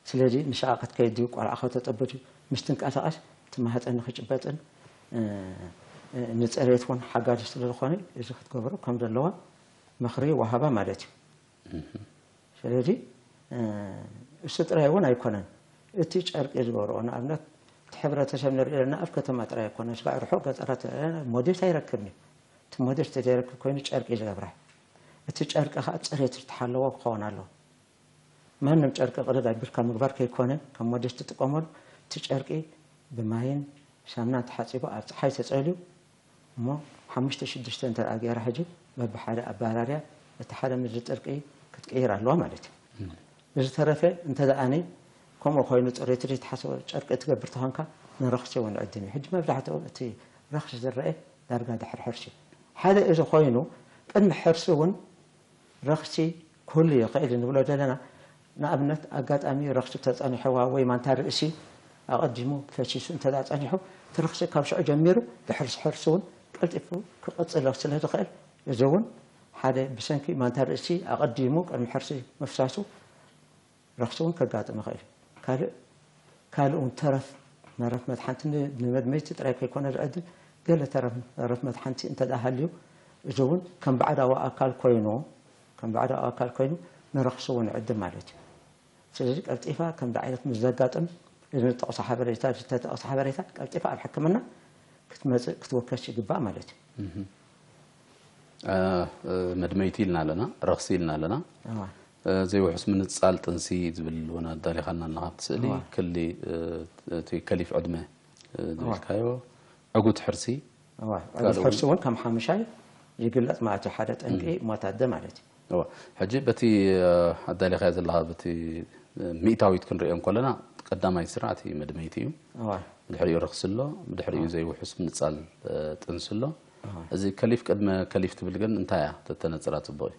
ስለዚ ንስኻ ክትከይድ ድዩ ቆልዓ ከተጥቢ ድዩ ምስ ትንቀሳቐስ እቲ ማህፀን ንክጭበጥን ንፅሬት እውን ሓጋዚ ስለዝኾነ እዚ ክትገብሮ ከም ዘለዋ ምኽሪ ወሃባ ማለት እዩ። ስለዚ እሱ ጥራይ እውን ኣይኮነን። እቲ ጨርቂ ዝገብርኦ ንኣብነት እቲ ሕብረተሰብ ንርኢ ኣለና ኣብ ከተማ ጥራይ ኣይኮነን ስጋዕ ርሑቕ ገጠራት ሞዴስ ኣይረክብን እዩ። እቲ ሞዴስ ተዘይረክብ ኮይኑ ጨርቂ ዝገብራ እቲ ጨርቂ ከዓ ፅሬት ዝተሓለዎ ክኸውን ኣለዎ። ማንም ጨርቂ ቅድድ ኣቢልካ ምግባር ከይኮነ ከም ሞዴስ ትጥቀመሉ እቲ ጨርቂ ብማይን ሳምናን ተሓፂቡ ኣብ ፀሓይ ተፀልዩ እሞ ሓሙሽተ ሽዱሽተ እንተ ደኣ ገይራ ሕጂ በብሓደ ኣባራርያ እቲ ሓደ ምዚ ጥርቂ ክትቅይር ኣለዋ ማለት እዩ። ብዝተረፈ እንተ ደኣኒ ከምኡ ኮይኑ ፅሬቱ ዘይተሓሰበ ጨርቂ ትገብር ተኾንካ ንረኽሲ እውን ዕድም እዩ። ሕጂ መብዛሕትኡ እቲ ረኽሲ ዝረአ ዳርጋ ድሕሪ ሕርሲ እዩ። ሓደ እዚ ኮይኑ ቅድሚ ሕርሲ እውን ረኽሲ ክህሉ ይኽእል እዩ ንብሎ ዘለና። ንኣብነት ኣጋጣሚ ረኽሲ ተጸኒሕዋ ወይ ማንታ ርእሲ ኣቐዲሙ ፈሲሱ እንተ ደኣ ጸኒሑ እቲ ረኽሲ ካብ ሽዑ ጀሚሩ ድሕሪ ሕርሲ እውን ቀልጢፉ ክቕጽል ስለ ዝኽእል እዚ እውን ሓደ ብሰንኪ ማንታ ርእሲ ኣቐዲሙ ቅድሚ ሕርሲ ምፍሳሱ ረኽሲ እውን ከጋጥም ይኽእል እዩ። ካልእ ካልእ እውን ተረፍ መረፍ መድሓንቲ ን- ንመድመይቲ ጥራይ ከይኮነ ዝዕድም ገለ ተረፍ መረፍ መድሓንቲ እንተ ደኣ ሃልዩ እዚ እውን ከም ባዕዳዊ ኣካል ኮይኑ ከም ባዕዳዊ ኣካል ኮይኑ ንረኽሲ እውን ይዕድም ማለት እዩ። ስለዚ ቀልጢፋ ከምዚ ዓይነት ምስ ዘጋጥም እዚ ንጠቕሶ ሓበሬታ ዝተጠቕሰ ሓበሬታ ቀልጢፋ ኣብ ሕክምና ክትመፅእ ክትወከስ ይግባእ ማለት እዩ። መድመይቲ ኢልና ኣለና፣ ረኽሲ ኢልና ኣለና። ዘይውሑስ ምንጻል ጥንሲ ዝብል እውን ኣዳሊኻልና ኣለኻ ኣብቲ ስእሊ። ክሊ እቲ ከሊፍ ዕድመ ዝብልካዮ፣ ዕጉት ሕርሲ። ዕጉት ሕርሲ እውን ከም ሓሙሻይ ይግለጽ ማለት እዩ። ሓደ ጠንቂ ሞት ኣደ ማለት እዩ። ሕጂ በቲ ኣዳሊኻዮ ዘለኻ በቲ ሚእታዊት ክንሪኦ እንከለና ቀዳማይ ስርዓት መድመይቲ እዩ። ብድሕሪኡ ረኽሲ ኣሎ፣ ብድሕሪኡ ዘይውሑስ ምንጻል ጥንሲ ኣሎ። እዚ ከሊፍ ቅድመ ከሊፍ ትብል ግን እንታይ እያ ተተነጽራ ጽቡቕ እዩ?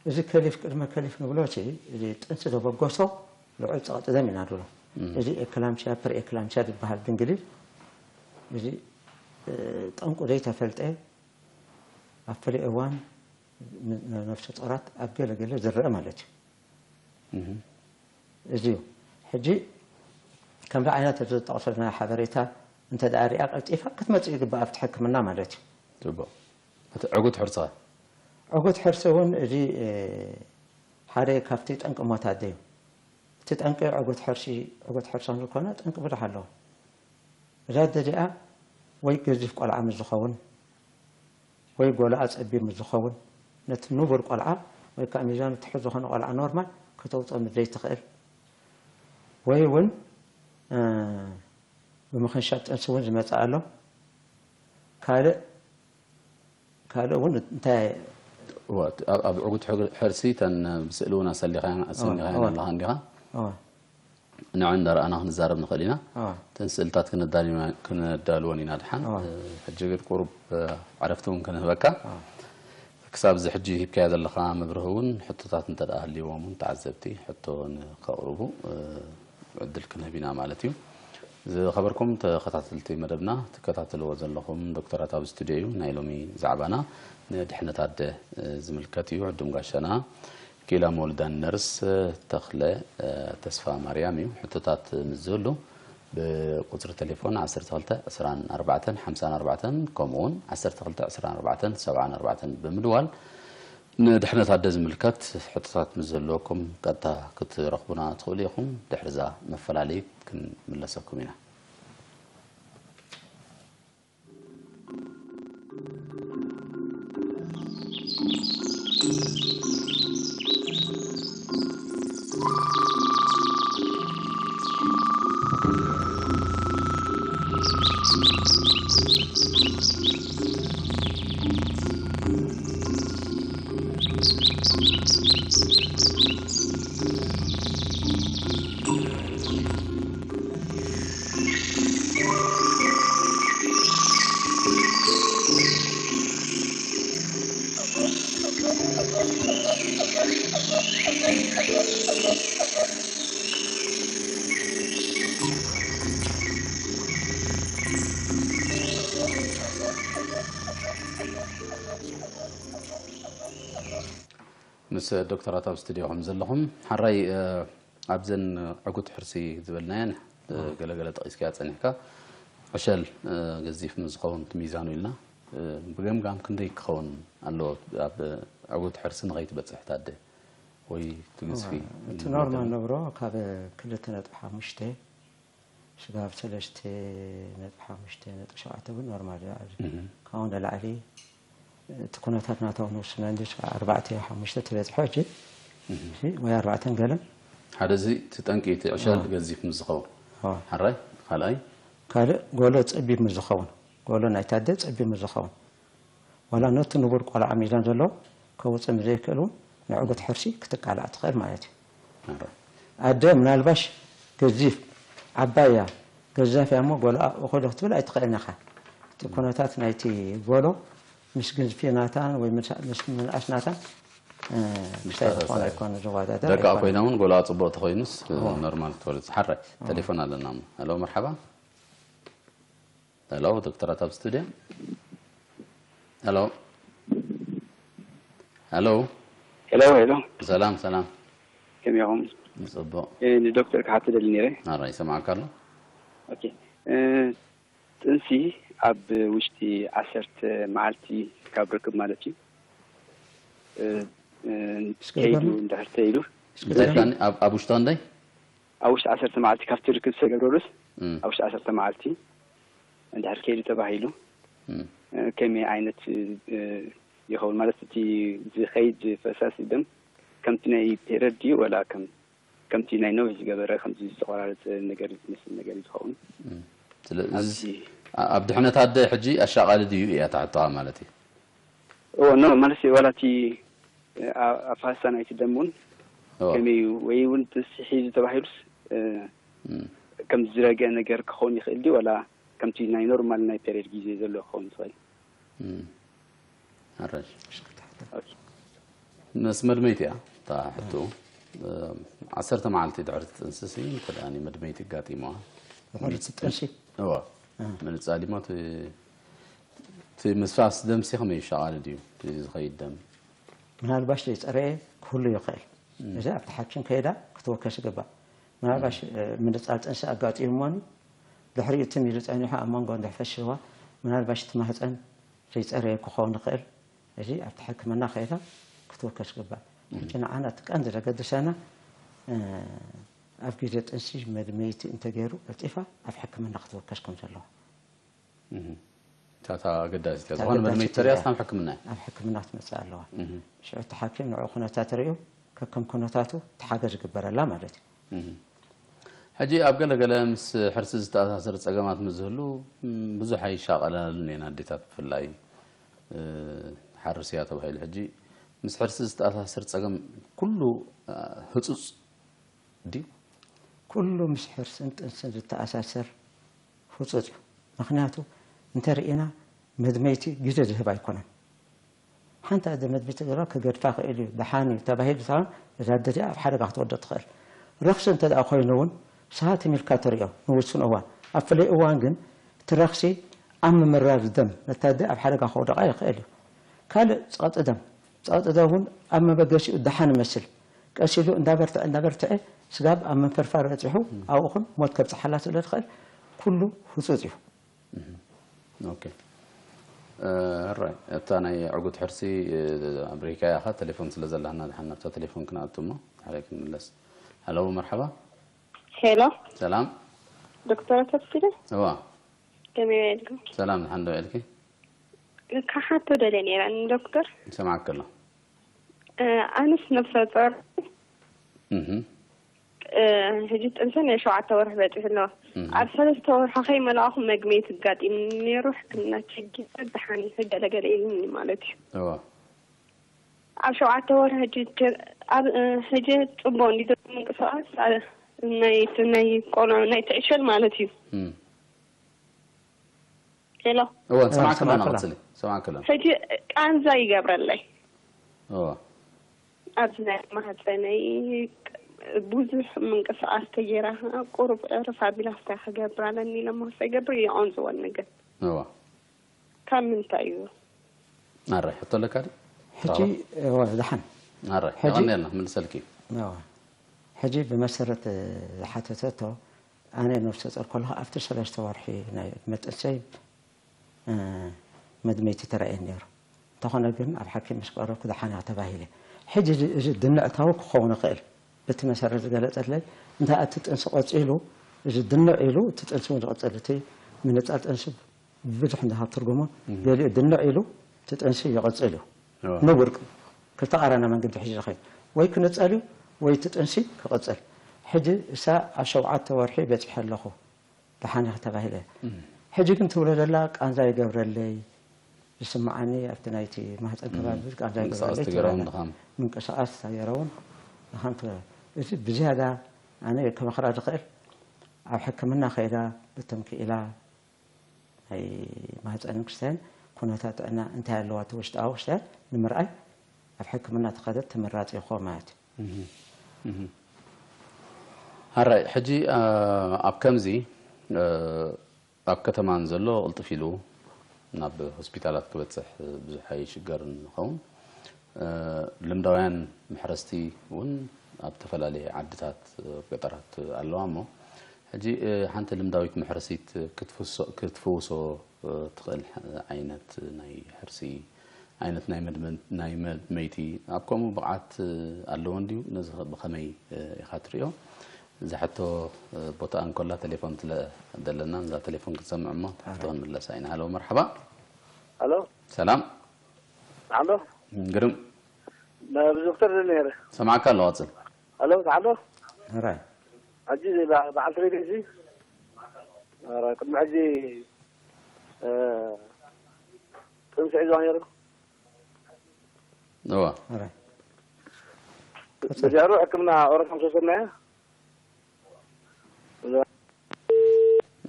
እዚ ከሊፍ ቅድመ ከሊፍ ንብሎ እቲ እዚ ጥንሲ ዘበገሶ ልዑል ጸቕጢ ደም ኢና ንብሎ። እዚ ኤክላምሲያ ፕሪ ኤክላምሲያ ዝበሃል ብእንግሊዝ እዚ ጠንቁ ዘይተፈልጠ ኣብ ፍሉይ እዋን ነፍሰ ጡራት ኣብ ገለ ገለ ዝረአ ማለት እዩ። እዚ እዩ። ሕጂ ከምዚ ዓይነት እዚ ዝጠቕሶ ዘለና ሓበሬታ እንተ ደኣ ሪኣ ቀልጢፋ ክትመጽእ ይግባእ ኣብቲ ሕክምና ማለት እዩ። ጽቡቕ። እቲ ዕጉት ሕርሲ ኸ? ዕጉት ሕርሲ እውን እዚ ሓደ ካብቲ ጠንቂ ሞት ኣደ እዩ። እቲ ጠንቂ ዕጉት ሕርሲ ዕጉት ሕርሲ ዝኾነ ጠንቂ ብዙሕ ኣለዎ። እዛ ኣደ እዚኣ ወይ ገዚፍ ቆልዓ ምስ ዝኸውን ወይ ጎልኣ ጸቢብ ምስ ዝኸውን ነቲ ንቡር ቆልዓ ወይ ከዓ ሚዛኑ ትሑት ዝኾነ ቆልዓ ኖርማል ከተውፅኦ ምስ ዘይትኽእል ወይ እውን ብምኽንሻብ ጥንሲ እውን ዝመፅእ ኣሎ። ካልእ ካልእ እውን እንታይ ኣብ ዕጉት ሕርሲ ተን ብስእሊ እውን ኣሰኒኻየን ኣለኻ እንዲኻ? ንዐን እንዳረኣና ክንዛረብ ንኽእል ኢና። እተን ስእልታት ክነዳልወን ኢና ድሓን። ሕጂ ግን ቁሩብ ዕረፍቲ እውን ክንህበካ። ክሳብ እዚ ሕጂ ሂብካዮ ዘለኻ መብርሂ እውን ሕቶታት እንተ ደኣ ሃልይዎም እውን ተዓዘብቲ ሕቶ ንኸቕርቡ ዕድል ክንህብ ኢና ማለት እዩ። ዝኸበርኩም ተኸታተልቲ መደብና ትከታተልዎ ዘለኹም ዶክተራት ኣብ ስቱድዮ እዩ። ናይ ሎሚ ዛዕባና ንድሕነት ኣደ ዝምልከት እዩ። ዕዱም ጋሻና ክኢላ መወልዳን ነርስ ተኽለ ተስፋ ማርያም እዩ። ሕቶታት ምስ ዝህሉ ብቁፅሪ ቴሌፎን ዓሰርተ ክልተ ዕስራን ኣርባዕተን ሓምሳን ኣርባዕተን ከምኡ እውን ዓሰርተ ክልተ ዕስራን ኣርባዕተን ሰብዓን ኣርባዕተን ብምድዋል ንድሕነት ኣደ ዝምልከት ሕቶታት ምስ ዝህልወኩም ቀጥታ ክትረኽቡና ትኽእሉ ኢኹም። ድሕሪ እዛ መፈላለዪት ክንምለሰኩም ኢና። ምስ ዶክተራት ኣብ ስቱድዮ ከም ዘለኹም ሓራይ ኣብዘን ዕጉት ሕርሲ ዝበልናየን ገለገለ ጠቒስካያ ጸኒሕካ ዕሸል ገዚፍ ምስ ዝኸውን እቲ ሚዛኑ ኢልና ብገምጋም ክንደይ ክኸውን ኣለዎ ኣብ ዕጉት ሕርሲ ንኸይትበጽሕ ታደ ወይ ትግዝፊ እቲ ኖርማል ነብሮ ካብ ክልተ ነጥቢ ሓሙሽተ ስጋብ ሰለስተ ነጥቢ ሓሙሽተ ነጥቢ ሸውዓተ እውን ኖርማል እዩ። ካብኡ ንላዕሊ እቲ ኩነታት ናቶም ንውስኖ እንዲ ኣርባዕተ ሓሙሽተ ተበፅሖ ሕጂ ወይ ኣርባዕተን ገለን ሓደ እዚ እቲ ጠንቂ እቲ ዕሸል ገዚፍ ምስ ዝኸውን ሓራይ ካልኣይ ካልእ ጎሎ ፀቢብ ምስ ዝኸውን ጎሎ ናይታ ኣደ ፀቢብ ምስ ዝኸውን ዋላ ነቲ ንቡር ቆልዓ ሚዛን ዘለዎ ከውፅእ ምስ ዘይክእል እውን ንዕጉት ሕርሲ ክትቃላዕ ትኽእል ማለት እዩ። ኣደ ምናልባሽ ገዚፍ ዓባይ እያ ገዛፍ እያ እሞ ጎልኣ እኹል ክትብል ኣይትኽእልን ኢኻ። እቲ ኩነታት ናይቲ ጎሎ ምስ ግዝፊ ናታን ወይ ምስ ምስ ምንኣስ ናታን እ፣ እንታይ ዝኾነ ኣይኮነ ዝወዳደር ደቃ ኣይኮነ። ኮይና እውን ጎልኣ ፅቡቕ ተኮይኑስ እ፣ እዎ። ኖርማል ክትወርድ ሓራይ ቴሌፎን ኣለና እሞ ሄሎ መርሓባ ሄሎ ዶክተራት ኣብ ስቱድዮ ሄሎ ሄሎ ሄሎ ሄሎ ሰላም ሰላም ከመይ ኢኹም? ፅቡቕ እ፣ ንዶክተር ክሓቶ ደሊ ነይረ። ኣራ ይሰማዕካ ኣሎ ኦኬ እ፣ ጥንሲ ኣብ ውሽጢ ዓሰርተ መዓልቲ ካብ ርክብ ማለት እዩ እ፣ እ፣ እስከ ከይዱ ድገሞ። እንድሕር ተይሉ እስከ እንታይ ድገሞ። ከኣኒ ኣብ ኣብ ውሽጢ ክንደይ ኣብ ውሽጢ ዓሰርተ መዓልቲ ካብቲ ርክብ ዝተገብረሉስ እም፣ ኣብ ውሽጢ ዓሰርተ መዓልቲ እንድሕር ከይዱ ተባሂሉ እም። እ፣ ከመይ ዓይነት እ፣ ይኸውን ማለት እቲ ዝኸይድ ፈሳሲ ደም ከምቲ ናይ ፔረድ ድዩ ወላ ከም ከምቲ ናይ ነዊሕ ዝገበረ ከምዚ ዝተቆራረፀ ነገር ዝመስል ነገር እዩ ዝኸውን ስለዚ ኣብዚ ኣብ ድሕነት ኣደ ሕጂ ኣሻቓሊ ድዩ እያ ትሕቶኣ ማለት እዩ እዎ ኖ ማለት ዋላ እቲ ኣ- ኣፋሳ ናይቲ ደም እውን እዎ። ከመይ እዩ ወይ እውን ጥንሲ ሒዙ ተባሂሉስ እ፣ እም፣ ከም ዝረገ ነገር ክኸውን ይኽእል ድዩ ዋላ ከምቲ ናይ ኖርማል ናይ ፔሪድ ግዜ ዘሎ ክኸውን ይኽእል እም። ኣራሽ ኦኬ። ምስ መድመይቲ እያ እታ ሕቶ ዓሰርተ መዓልቲ ድሕሪ ትጥንስስ እንተ ደኣ መድመይቲ ኣጋጢምዋ ድሕሪ ትጥንሲ እዋ ምንጻሊሞ እቲ እቲ ምስፋስ ደምሲ ከመይ ይሻቓል ድዩ እቲ ዝኸይድ ደም ምናልባሽ ዘይፀረየ ክህሉ ይኽእል። እዚ ኣብቲ ሓኪም ከይዳ ክትወከስ ይግባእ። ምናልባሽ እ፣ ምንጻል ጥንሲ ኣጋጢሙ እሞኒ ድሕሪኡ ትም ኢሉ ጸኒሑ ኣብ መንጎ እንድሕር ፈሽዋ ምናልባሽ እቲ ማህፀን ዘይፀረየ ክኸውን ይኽእል። እዚ ኣብቲ ሕክምና ከይዳ ክትወከስ ይግባእ። ሕጂ ንዓና እቲ ቀንዲ ዘገድሰና እ፣ ኣብ ግዜ ጥንሲ መድመይቲ እንተገይሩ ቀልጢፋ ኣብ ሕክምና ክትወከስ ከም ዘለዋ። እታ ኣገዳሲት እያ ዝኾነ መድመይቲ ተሪኣስ ናብ ሕክምና እያ ኣብ ሕክምና ክትመፅእ ኣለዋ። ሽዑ እቲ ሓኪም ንዕኡ ኩነታት ርእዩ ከከም ኩነታቱ ተሓገዝ ይግበረላ ማለት እዩ። ሕጂ ኣብ ገለገለ ምስ ሕርሲ ዝተኣሳሰር ፀገማት ምስ ዝህሉ ብዙሕ ኣይሻቐላሉን እየን ኣዴታት ብፍላይ ሓርስ እያ ተባሂሉ ሕጂ ምስ ሕርሲ ዝተኣሳሰር ፀገም ኩሉ ህፁፅ ድዩ? ኩሉ ምስ ሕርስን ጥንስን ዝተኣሳሰር ህፁፅ እዩ። ምክንያቱ እንተርኢና መድመይቲ ግዜ ዝህብ ኣይኮነን። ሓንቲ ኣደ መድመይቲ ገራ ክገድፋ ክእል እዩ፣ ደሓን እዩ ተባሂሉ ሳይሆን እዛ ኣደ እዚኣ ኣብ ሓደጋ ክትወድቕ ትኽእል። ረኽሲ እንተ ደኣ ኮይኑ እውን ሰሃት ሚልካ ትሪኦ ንውሱን እዋን። ኣብ ፍለይ እዋን ግን እቲ ረኽሲ ኣብ ምምራዝ ደም ነታ ኣደ ኣብ ሓደጋ ከውድቓ ይኽእል እዩ። ካልእ ጸቕጢ ደም፣ ጸቕጢ ደም እውን ኣብ መበገሲኡ ደሓን ይመስል። ቀስ ኢሉ እንዳበርትዐ እንዳበርትዐ ስጋብ ኣብ ምንፍርፋር በጺሑ ኣብኡ ኹን ሞት ከብጽሓላ ስለ ዝኽእል ኩሉ ህጹጽ እዩ። ኦኬ ራይ እታ ናይ ዕጉት ሕርሲ ኣብሪካ ያኻ ቴሌፎን ስለ ዘለና ድሓን ናብታ ቴሌፎን ክንኣቱ እሞ ድሓረይ ክንምለስ ሃለው መርሓባ ሄሎ ሰላም ዶክተር ተስኪደ እዋ ከመይ ውዒልኩም ሰላም ድሓን ዶ ውዒልኪ ክሓቶ ደለ ነይረ ንዶክተር ይሰማዕክ ኣሎ ኣነስ ነብሰ ጾር እህ ሕጂ ጥንሰ ናይ ሸውዓተ ወርሒ በፂሑ ኣሎ ኣብ ሰለስተ ወርሒ ከይመላእኹ መግመይ ትጋጢም ነይሩ ሕክምና ቸጊረ ብሓኒ ገለገለ ኢሉኒ ማለት እዩ እዋ ኣብ ሸውዓተ ወርሒ ሕጂ ቸ- ኣብ ሕጂ ፅቡቅ እንዲ ምንቅስቃስ አ- ናይ ናይ ቆልዑ ናይ ትዕሸል ማለት እዩ እም። ሄሎ እዋ ንሰማዕክ ኣለና ሰማዕክ ቀፅሊ ሰማዕክ ኣለና ሕጂ ቃንዛ ይገብረለይ እዋ ኣብዚ ናይ ማህፀነይ ብዙሕ ምንቅስቃስ ተጌራ ቁሩብ ዕርፍ ኣቢላ ክታይ ክገብር ኣለኒ ኢለ ማስ ይገብር ይቆንፅወኒ ግን እዋ ካብ ምንታይ እዩ ኣረ ሕቶ ኣለካ ድዩ ሕጂ እወ ደሓን ኣረ ሕጂ- የቐንየልና ምልሰልኪ እወ። ሕጂ ብመሰረት ዝሓተተቶ ኣነ ነብሰ ጾር ከለኹ ኣብቲ ሰለስተ ወርሒ ናይ ዕድመ ጥንሰይ እ፣ መድመይቲ ተራእየኒ ነይሩ። እንተኾነ ግን ኣብ ሓኪም ምስ ቀረብኩ ደሓን እያ ተባሂለ። ሕጂ እዚ- እዚ ድንዕታዊ ክኸውን ይኽእል። በቲ መሰረት ዝገለጸትለይ እንታይ እቲ ጥንሲ ቀጺሉ እዚ ድንዕ ኢሉ እቲ ጥንሲ እውን ዝቐጽል እቲ ምንጻል ጥንሲ ብዙሕ እንድሃብ ትርጉሙ ገሊኡ ድንዕ ኢሉ እቲ ጥንሲ ይቐጽል እዩ። እዋ። ንቡር ክልተ ቃራና መንገዲ ሒዙ ዝኸይድ ወይ ክንጸል እዩ ወይ እቲ ጥንሲ ክቐጽል። ሕጂ እሳ ኣብ ሸውዓተ ወርሒ በጺሐ ኣለኹ። ደሓን ኢኺ ተባሂለ ሕጂ ግን ትብሎ ዘላ ቃንዛ ይገብረለይ ዝስምዓኒ ኣብቲ ናይቲ ማህፀን ከባቢ ቃንዛ ምንቅስቃስ ይገብረለይ ትገረውን ትብሎ ኣላ። ድኻም ምንቅስቃስ ተገረውን ድኻም ትብሎ እዚ ብዝያዳ ኣነ ከመኽራ ዝኽእል ኣብ ሕክምና ከይዳ ብትም ክኢላ ናይ ማህፀንን ክስታይን ኩነታት ጥዕና እንታይ ኣለዋ እቲ ውሽጣዊ ክስታይን ንምርኣይ ኣብ ሕክምና ተኸደት ተመራፂ ይኾ ማለት እዩ። ኣራይ ሕጂ ኣብ ከምዚ ኣብ ከተማን ዘሎ ቅልጥፍ ኢሉ ናብ ሆስፒታላት ክበፅሕ ብዙሕ ኣይሽገርን ንኸውን። ልምዳውያን መሕረስቲ እውን ኣብ ዝተፈላለየ ዓድታት ገጠራት ኣለዋ እሞ ሕጂ ሓንቲ ልምዳዊት መሕረሲት ክትፍውሶ ትኽእል ዓይነት ናይ ሕርሲ ዓይነት ናይ መድመይቲ ኣብ ከምኡ ብቕዓት ኣለዎ እንድዩ ነዚ ብኸመይ ኢኻ ትሪኦ? እዛ ሕቶ ቦታ እንኮላ ቴሌፎን ስለ ዘለና ነዛ ቴሌፎን ክንሰምዕ እሞ ሕቶ ክንምለሳ ኢና። ሃሎ መርሓባ። ኣሎ ሰላም። ኣሎ ግርም። ብዝክተር ነይረ ሰማዕካ ኣሎ ቀጽል። ኣሎ ኣሎ ሕራይ ሕጂ በዓል ትሬድ እዚ ቅድሚ ሕጂ ጥንሲ ሒዝዋ ነይሩ። እዋ ሕራይ በዚያሩ ሕክምና ኦረካም ተወሰድናያ።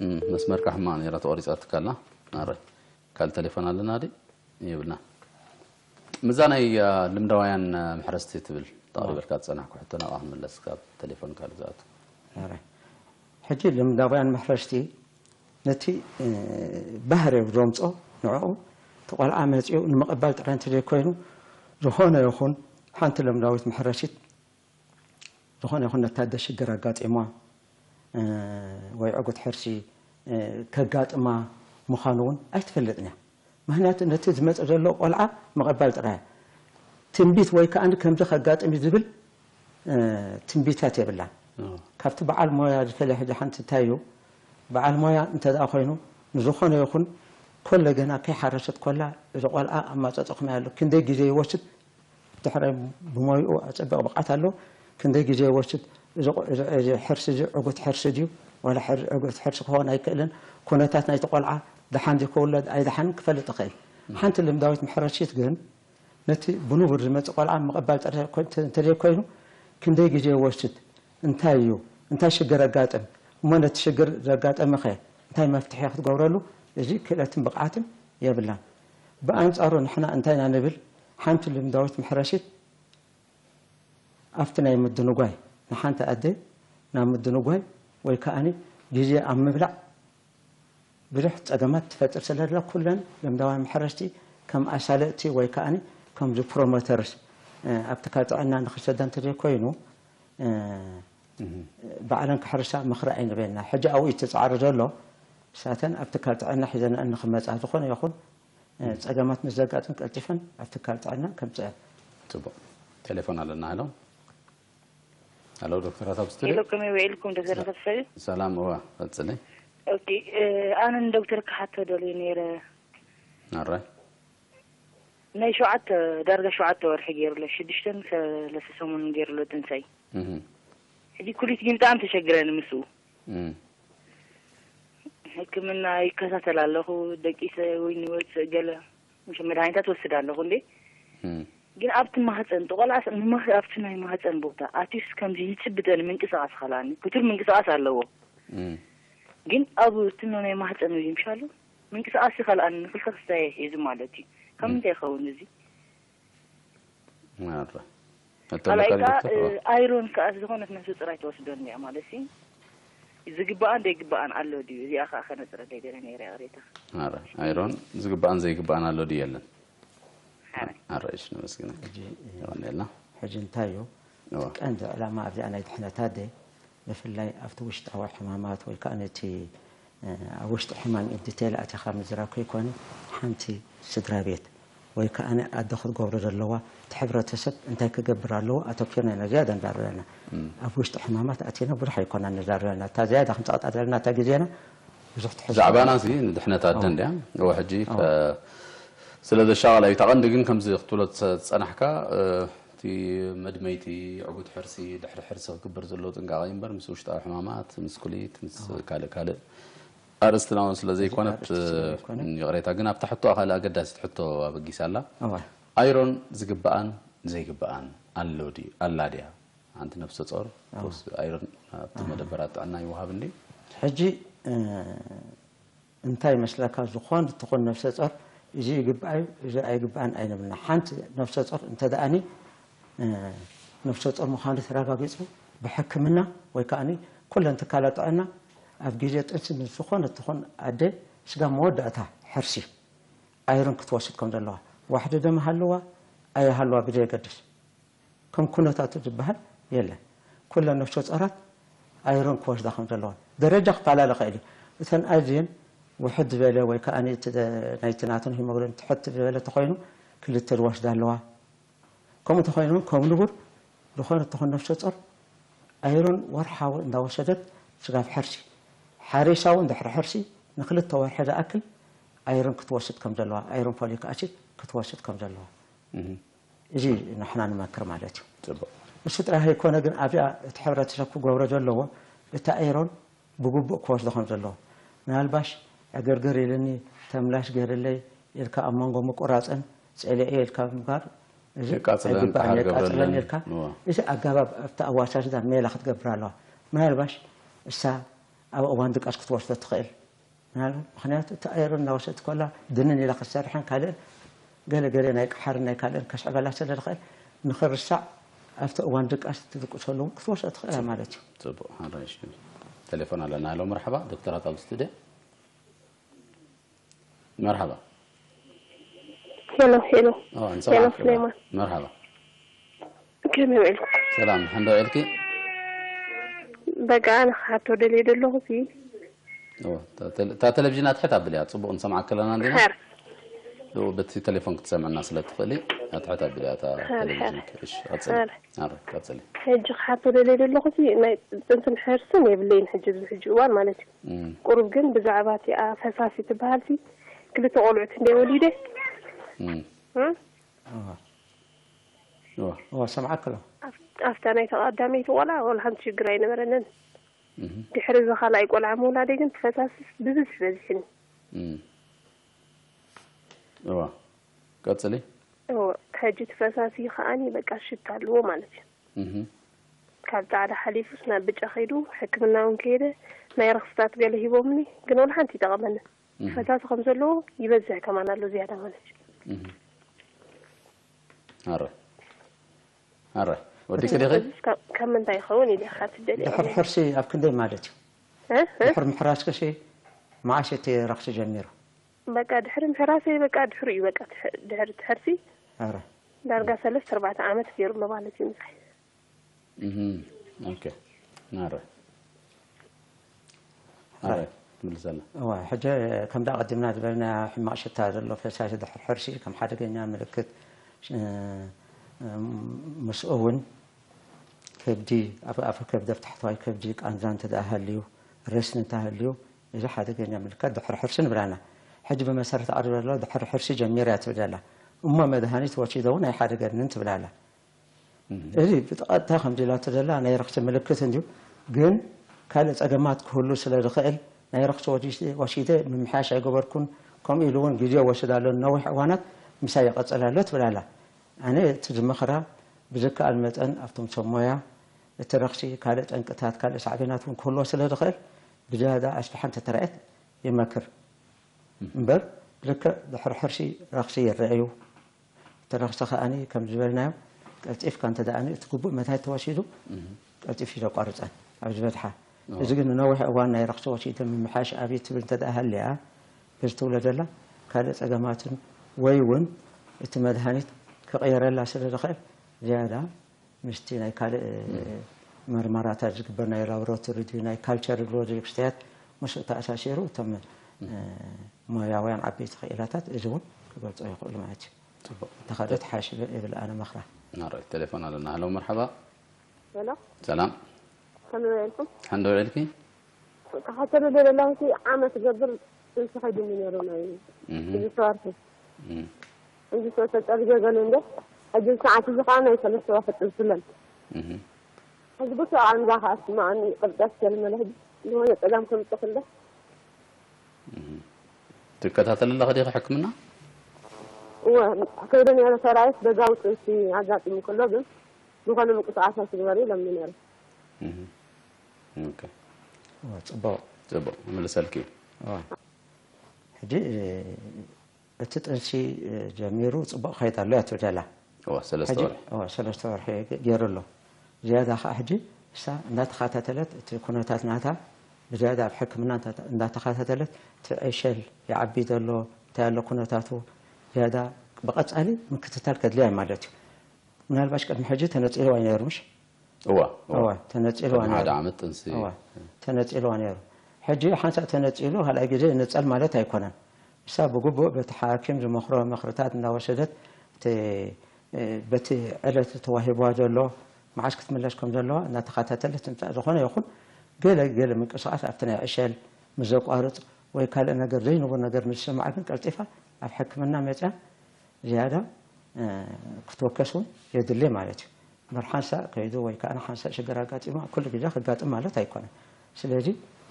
እም፣ መስመርካ ሕማቕ ነይራ ተቆሪፃትካ ኣላ። ኣረ ካልእ ቴሌፎን ኣለና ዲ የብልና። ምዛ ናይ አ፣ ልምዳውያን አ፣ መሕረስቲ ትብል ተቕሪበልካ ዝፀናሕኩ ሕቶ ናብኣ ክንምለስ ካብ ቴሌፎን ካልእ ዝኣቱ። ሕራይ ሕጂ ልምዳውያን መሕረስቲ ነቲ እ፣ ባህሪ ዘምፆ ንዕኡ እቲ ቆልዓ መፂኡ ንምቕባል ጥራይ እንተዘይኮይኑ ዝኾነ ይኹን ሓንቲ ልምዳዊት መሕረሲት ዝኾነ ይኹን ነታ ኣደ ሽግር ኣጋጢሟ እ፣ ወይ ዕጉት ሕርሲ እ፣ ከጋጥማ ምዃኑ እውን ኣይትፈልጥን እያ። ምክንያቱ ነቲ ዝመፅእ ዘሎ ቆልዓ ምቕባል ጥራይ እያ። ትንቢት ወይ ከዓ ከምዚ ከጋጥም እዩ ዝብል እ፣ ትንቢታት የብላን። ካብቲ በዓል ሞያ ዝፈለየ ሕጂ ሓንቲ እንታይ እዩ በዓል ሞያ እንተ ደኣ ኮይኑ ንዝኾነ ይኹን ኮለ ገና ከይሓረሰት ኮላ እዚ ቆልዓ ኣማፀፅኹም ኣሎ ክንደይ ግዜ ይወስድ ድሕሪ ብሞይኡ ኣፀበቕ ብቕዓት ኣሎ ክንደይ ግዜ ይወስድ እዚ ቆ- እዚ- እዚ ሕርሲ እዚ ዕጉት ሕርሲ ድዩ ዋላ ሕር- ዕጉት ሕርሲ ክኸውን ኣይክእልን ኩነታት ናይቲ ቆልዓ ደሓን ድዩ ክውለድ ኣይደሓንን ክፈልጥ ይኽእል ሓንቲ ልምዳዊት መሕረሲት ግን ነቲ ብንቡር ዝመፅእ ቆልዓ ምቕባል ጥራሕ ኮ- እንተ- እንተዘይኮይኑ ክንደይ ግዜ ይወስድ እንታይ እዩ እንታይ ሽግር ኣጋጥም እሞ ነቲ ሽግር ዘጋጠመኸ እንታይ መፍትሒ ክትገብረሉ እዚ ክእለትን ብቕዓትን የብላን ብኣንፃሩ ንሕና እንታይ ኢና ንብል ሓንቲ ልምዳዊት መሕረሲት ኣብቲ ናይ ምድንጓይ ንሓንቲ ኣደ ናብ ምድንጓይ ወይ ከዓኒ ግዜ ኣብ ምብላዕ ብዙሕ ፀገማት ትፈጥር ስለ ዘላ ኩለን ልምዳውያን መሕረስቲ ከም ኣሳለጥቲ ወይ ከዓኒ ከምዚ ፕሮሞተርስ ኣብ ትካል ጥዕና ንክሰዳ እንተዘይኮይኑ ባዕለን ክሕርሳ ምኽሪ ኣይንበልና ሕጂ ኣብኡ እዩ ተፃዕሪ ዘሎ ሳተን ኣብ ትካል ጥዕና ሒዘንአን ንክመፃ ዝኾነ ይኹን ፀገማት ምስ ዘጋጥም ቀልጢፈን ኣብ ትካል ጥዕና ከምፅአን ፅቡቅ ቴሌፎን ኣለና ሄሎ ሄሎ ዶክተራት ኣብ ስቱዲዮ ሄሎ ከመይ ውዒልኩም ዶክተር ተስፋዩ ሰላም እዋ ቀፅሊ ኦኬ ኣነ ንዶክተር ክሓቶ ደልዩ ነይረ ኣራይ ናይ ሸውዓተ ዳርጋ ሸውዓተ ወርሒ ገይሩሎ ሽዱሽተን ሰለስተ ሰሙን ገይሩሎ ትንሳይ ሕጂ ኩሊት ግን ብጣዕሚ ተሸግረኒ ምስኡ ሕክምና ይከታተል ኣለኹ ደቂሰ ወይ ንወፅእ ገለ መድሃኒታት ወስድ ኣለኹ እንዴ ግን ኣብቲ ማህፀን ቆልዓ ኣብቲ ናይ ማህፀን ቦታ ኣትዩስ ከምዚ ይፅብጠኒ ምንቅስቃስ ይኸልኣኒ ክቱር ምንቅስቃስ ኣለዎ ግን ኣብ ትኖ ናይ ማህፀን እዩ ምሻሉ ምንቅስቃስ ይኸልኣኒ ንክልተ ክስታይ ሒዙ ማለት እዩ ካብ ምንታይ ይኸውን እዚ ካልኣይ ከዓ ኣይሮን ከዓ ዝኾነት ነፍሲ ፅራይ ትወስዶ እንዲያ ማለት ሲ ዝግባኣን ዘይግባኣን ኣሎ ድዩ እዚኣ ከዓ ከነፅረ ደይደለ ነይረ ቅሬታ ኣይሮን ዝግባኣን ዘይግባኣን ኣሎ ድዩ የለን ኣረእሽ ነመስግነክ የቐንየልና ሕጂ እንታይ እዩ ቀንዲ ዕላማ ኣብዚኣ ናይ ድሕነታት ደ ብፍላይ ኣብቲ ውሽጣዊ ሕማማት ወይ ከዓ ነቲ ኣብ ውሽጢ ሕማም ኢንዲቴል ኣቲኻ ምዝራብ ከይኮነ ሓንቲ ስድራ ቤት ወይ ከዓ ኣደ ክትገብሮ ዘለዋ እቲ ሕብረተሰብ እንታይ ክገብር ኣለዎ ኣተኪርና ኢና ዝያዳ ንዛረብ ዘለና ኣብ ውሽጢ ሕማማት ኣቲና ብዙሕ ኣይኮና ንዛረብ ዘለና እታ ዝያዳ ክንፀቕጣ ዘለና እታ ግዜና ብዙሕ ትሕዝ ዛዕባና እዚ ንድሕነት ኣደ እንድያ እወ ሕጂ ስለ ዘሻቐላ እዩ ተቐንዲ ግን ከምዚ ክትብሎ ዝፀናሕካ እቲ መድመይቲ ዕጉት ሕርሲ ድሕሪ ሕርሲ ክግበር ዘለዎ ጥንቃቐ እዩ እምበር ምስ ውሽጣዊ ሕማማት ምስ ኩሊት ምስ ካልእ ካልእ ኣርእስትና እውን ስለ ዘይኮነት ይቕሬታ ግን ኣብታ ሕቶ ካልእ ኣገዳሲት ሕቶ ኣበጊሳ ኣላ ኣይሮን ዝግብኣን ዘይግብኣን ኣሎ ድዩ ኣላ ድያ ሓንቲ ነፍሰ ጾር ኣይሮን ኣብቲ መደበራት ጥዕና ይወሃብ እንዲ ሕጂ እንታይ ይመስለካ? ዝኾን ትኹን ነፍሰ ጾር እዚ ይግባእ እዩ፣ እዚ ኣይግባእን ኣይንብልና። ሓንቲ ነፍሰ ጾር እንተ ደኣኒ ነፍሰ ጾር ምዃኑ ተረጋጊጹ ብሕክምና ወይ ከኣኒ ኩለን ትካላት ጥዕና ኣብ ግዜ ጥንሲ ምስ ዝኾነት ትኹን ኣደ ስጋ መወዳእታ ሕርሲ ኣይረን ክትወስድ ከም ዘለዋ፣ ዋሕዲ ደም ሃለዋ ኣይሃለዋ ብዘየገድስ፣ ከም ኩነታቱ ዝበሃል የለን። ኩለን ነፍሰ ጾራት ኣይረን ክወስዳ ከም ዘለዋ ደረጃ ክፈላለ ይኽእል እዩ። እተን ኣዝየን ውሕድ ዝበለ ወይ ከኣ እቲ ደ- ናይቲ ናተን ሂሞግሎቢን ትሕት ዝበለ ተኾይኑ ክልተ ዝወስዳ ኣለዋ። ከምኡ ተኾይኑ እውን ከም ንቡር ዝኾነ ትኹን ነፍሰ ጾር ኣይረን ወርሓዊ እንዳወሰደት ስጋብ ሕርሲ ሓሪሳ እውን ድሕሪ ሕርሲ ንክልተ ወርሒ ዝኣክል ኣይረን ክትወስድ ከም ዘለዋ ኣይረን ፎሊክ ኣሲድ ክትወስድ ከም ዘለዋ እዚ ንሕና ንመክር ማለት እዩ። ጽቡቅ እሱ ጥራሕ ኣይኮነ ግን ኣብዚኣ እቲ ሕብረተሰብ ክገብሮ ዘለዎ እቲ ኣይሮን ብግቡእ ክወስዶ ከም ዘለዎ ምናልባሽ ዕግርግር ኢልኒ ተምላሽ ገይርለይ ኢልካ ኣብ መንጎ ምቁራፅን ፀሊኤ ኢልካ ምግባር እዚ የቃፅለን ኣይግባእን ተሓር የቃፅለን ገብረለን ኢልካ እዋ። እዚ ኣገባብ ኣብቲ ኣዋሳስዳ ሜላ ክትገብር ኣለዋ ምናልባሽ እሳ ኣብ እዋን ድቃስ ክትወስዶ ትኽእል ምናልባት ምክንያቱ እቲ ኣይሮን እናወሰድት ከላ ድንን ኢላ ክትሰርሕን ካልእን ገለ ገለ ናይ ቅሓርን ናይ ካልእን ከስዕበላ ስለ ዝኽእል ንኽርሳዕ ኣብቲ እዋን ድቃስ ትድቅሰሉ እውን ክትወስዶ ትኽእል እያ ማለት እዩ ጽቡቅ ሓራሽ ቴሌፎን ኣለና። ሄሎ መርሓባ ዶክተራት ኣብ ስቱድዮ። መርሓባ ሄሎ ሄሎ ኦ እንሰማዕካ ሄሎ፣ ስሌማን። መርሓባ ከመይ ውዒልኩም? ሰላም ሕንዶ ኢልኪ በቃ ኣነ ክሓቶ ደልየ ዘለኹ ሲ ኦ፣ እታ ቴሌ- እታ ቴሌቪዥን ኣትሕት ኣብልያ ጽቡቅ ንሰምዓካ ኣለና እንዲና ሓር ዶ በቲ ቴሌፎን ክትሰምዕና ስለ ትኽእሊ ኣትሕት ኣብልያ እታ ሓር ቴሌቪዥን ሓር እሺ ቀጽሊ ሓር ኣረ ቀጽሊ ሕጂ ክሓቶ ደልየ ዘለኹ ሲ ናይ ጥንትን ሕርስን የብለይን ሕጂ ኣብዚ ሕጂ እዋን ማለት እዩ እም፣ ቁሩብ ግን ብዛዕባ እቲኣ ፈሳሲ ትበሃል ሲ ክልተ ቆልዑት እንደ ወሊደ እም፣ እም? እዋ፣ ሰምዓክ ኣሎ ኣፍ- ኣብታ ናይ ተቐዳመይቲ ቆልዓ ወላ ሓንቲ ሽግር ኣይነበረንን እም፣ ድሕሪ እዚ ካልኣይ ቆልዓ ምውላደይ ግን ፈሳሲ ብብዝሒ በዚሕኒ እም። እዋ ቀጽሊ እወ፣ ሕጂ እቲ ፈሳሲ ከዓኒ በቃ ሽታ ኣለዎ ማለት እዩ እም፣ ካብ ፃዕዳ ሓሊፉስ ናብ ብጫ ከይዱ ሕክምና እውን ከይደ ናይ ረኽስታት ገለ ሂቦምኒ ግን ወላ ሓንቲ ይጠቐመኒ እም፣ ፈሳሲ ከም ዘለዎ ይበዝሕ ከማን ኣሎ ዝያዳ ማለት እዩ እም። ኣረ ኣረ ወዲኪ ዲኺ እዚስ ካብ ካብ ምንታይ ይኸውን ኢለ ሓትት ደልየ ድሕሪ ሕርሲ ኣብ ክንደይ ማለት እዩ እ? እ? ድሕሪ ምሕራስክሲ መዓስ እቲ ረኽሲ ጀሚሩ በቃ ድሕሪ ምሕራሰይ በቃ ድሕሪ እዩ በቃ ትሕ- ድሕሪ ትሕርሲ ኣረ ዳርጋ ሰለስተ ኣርባዕተ ዓመት ገይሩ ኣሎ ማለት እዩ ምሳይ እህ ኦኬ ናረ ኣረ ትምልሰና እዋ ሕጂ ከምዳ ቀዲምና ዝበልና ሕማቕ ሽታ ዘሎ ፈሳሲ ድሕሪ ሕርሲ ከም ሓደገኛ ምልክት እ፣ ምስኡ እውን ከብዲ ኣብ ኣፈ ከብዲ ኣብ ታሕተዋይ ከብዲ ቃንዛ እንተ ደኣ ሃልዩ ረስኒ እንተ ሃልዩ እዚ ሓደገኛ ምልክት ድሕሪ ሕርሲ ንብላና ሕጂ ብመሰረት ዓርቢ ዘሎ ድሕሪ ሕርሲ ጀሚራ እያ ትብል ዘላ እሞ መድሃኒት ወሲደ እውን ኣይሓደገንን ትብል ኣላ እዚ ብቐጥታ ከምዚ ኢላቶ ዘላ ናይ ረኽሲ ምልክት እንድዩ ግን ካልእ ጸገማት ክህሉ ስለ ዝኽእል ናይ ረኽሲ ወሲደ ምምሕያሽ ኣይገበርኩን ከምኡ ኢሉ እውን ግዜ ወስድ ኣሎ ነዊሕ እዋናት ምሳይ ይቐጽል ኣሎ ትብል ኣላ ኣነ እቲ ዝመኽራ ብዝከኣል መጠን ኣብቶም ሰብ ሞያ እቲ ረኽሲ ካልእ ጠንቅታት ካልእ ሳዕቤናት እውን ክህልዎ ስለ ዝኽእል ብዝያዳ ኣስፍሓ እንተተራእየት ይመክር እምበር ልክዕ ድሕሪ ሕርሲ ረኽሲ ይረአ እዩ እቲ ረኽሲ ከኣ ከም ዝበልናዮ ቀልጢፍካ እንተ ደኣ እቲ ግቡእ መድሃኒት ተወሲዱ ቀልጢፉ እዩ ዘቋርፀን ኣብ ዝበዝሓ እዚ ግን ንነዊሕ እዋን ናይ ረኽሲ ወሲደ ምምሕያሽ ኣብዩ ትብል እንተ ደኣ ሃልያ በዚ ትብሎ ዘላ ካልእ ፀገማትን ወይ እውን እቲ መድሃኒት ክቕየረላ ስለ ዝኽእል ዝያዳ ምስቲ ናይ ካልእ መርመራታት ዝግበር ናይ ላቦራቶሪ ድዩ ናይ ካልቸር ዝብልዎ ድዩ ክስተያት ምስኡ ተኣሳሲሩ እቶም ሞያውያን ዓበይቲ ክኢላታት እዚ እውን ክገልፆ ይኽእሉ ማለት እዩ። ፅቡቅ ተኻደት ሓሽ ይብል ኣነ መኽራ። ናራይ ቴሌፎን ኣለና። ሃሎ መርሓባ። ሄሎ ሰላም ከመይ ውዒልኩም? ሓንደ ውዒልኪ? ክሓተሉ ደለኹ ዓመት ገብር ጥንሲ ከይድኒ ነይሩ ናይ እህ እዚ ሰዋርቲ እህ እዚ ሰው ተጸርገ ገለ እንደ ሕጂ ሰዓት እዚ ከዓ ናይ ሰለስተ ወርሒ ጥንሲ ለን እህ ሕጂ ብሱ ኣንዛ ከዓ ስማዕኒ ቅርጫት ከልመለ ሕጂ ዝኾነ ጸገም ከምጽእ ክለ ትከታተል ኣለኺ ዲኺ ሕክምና? እወ ከይደ ነይረ ሰራዊት በዛው ጥንሲ ኣጋጢሙ ከሎ ግን ዝኾነ ምንቅስቃሳት ግበሪ ኢሎምኒ ነይሩ። እህ ኦኬ እወ፣ ጽቡቕ ጽቡቕ፣ ይምልሰልኪ እዩ። እዋ። ሕጂ እቲ ጥንሲ ጀሚሩ ጽቡቕ ከይድ ኣሎ እያ ትብል ዘላ። እዋ፣ ሰለስተ ሕጂ ወርሒ። እዋ፣ ሰለስተ ወርሒ ገይሩ ኣሎ። ዝያዳ ከዓ ሕጂ እሳ እንዳተኸታተለት እቲ ኩነታት ናታ ብዝያዳ ኣብ ሕክምና እንዳ- እንዳተኸታተለት እቲ ዕሸል ይዓቢ ዘሎ እንታይ ኣሎ ኩነታቱ ዝያዳ ብቐጻሊ ምክትታል ከድልያ እዩ ማለት እዩ። ምናልባሽ ቅድሚ ሕጂ ተነጺልዋ እዩ ነይሩ ምሽ? እዋ፣ እዋ ተነጺልዋ ቅድሚ ሓደ ነይሩ። ዓመት ጥንሲ እዋ ተነጺልዋ ነይሩ። ሕጂ ሓንሳእ ተነጺሉ ካልኣይ ግዜ ይንጸል ማለት ኣይኮነን። እሳ ብግቡእ በቲ ሓኪም ዝመኽሮ ምኽርታት እንዳወሰደት እቲ በቲ ዕለት ተዋሂብዋ ዘሎ መዓስ ክትምለስ ከም ዘለዋ እናተኸታተለት ትምጻእ። ዝኾነ ይኹን ገለ ገለ ምንቅስቓስ ኣብቲ ናይ ዕሸል ምስ ዘቋርጽ ወይ ካልእ ነገር ዘይንቡር ነገር ምስ ዝስምዓ ግን ቀልጢፋ ኣብ ሕክምና መጽያ ዝያዳ ክትወከስ እውን የድሊ ማለት እዩ። እምበር ሓንሳእ ከይዱ ወይ ከዓ ሓንሳእ ሽግር ኣጋጢሙ ኩሉ ግዜ ክጋጥም ማለት ኣይኮነን። ስለዚ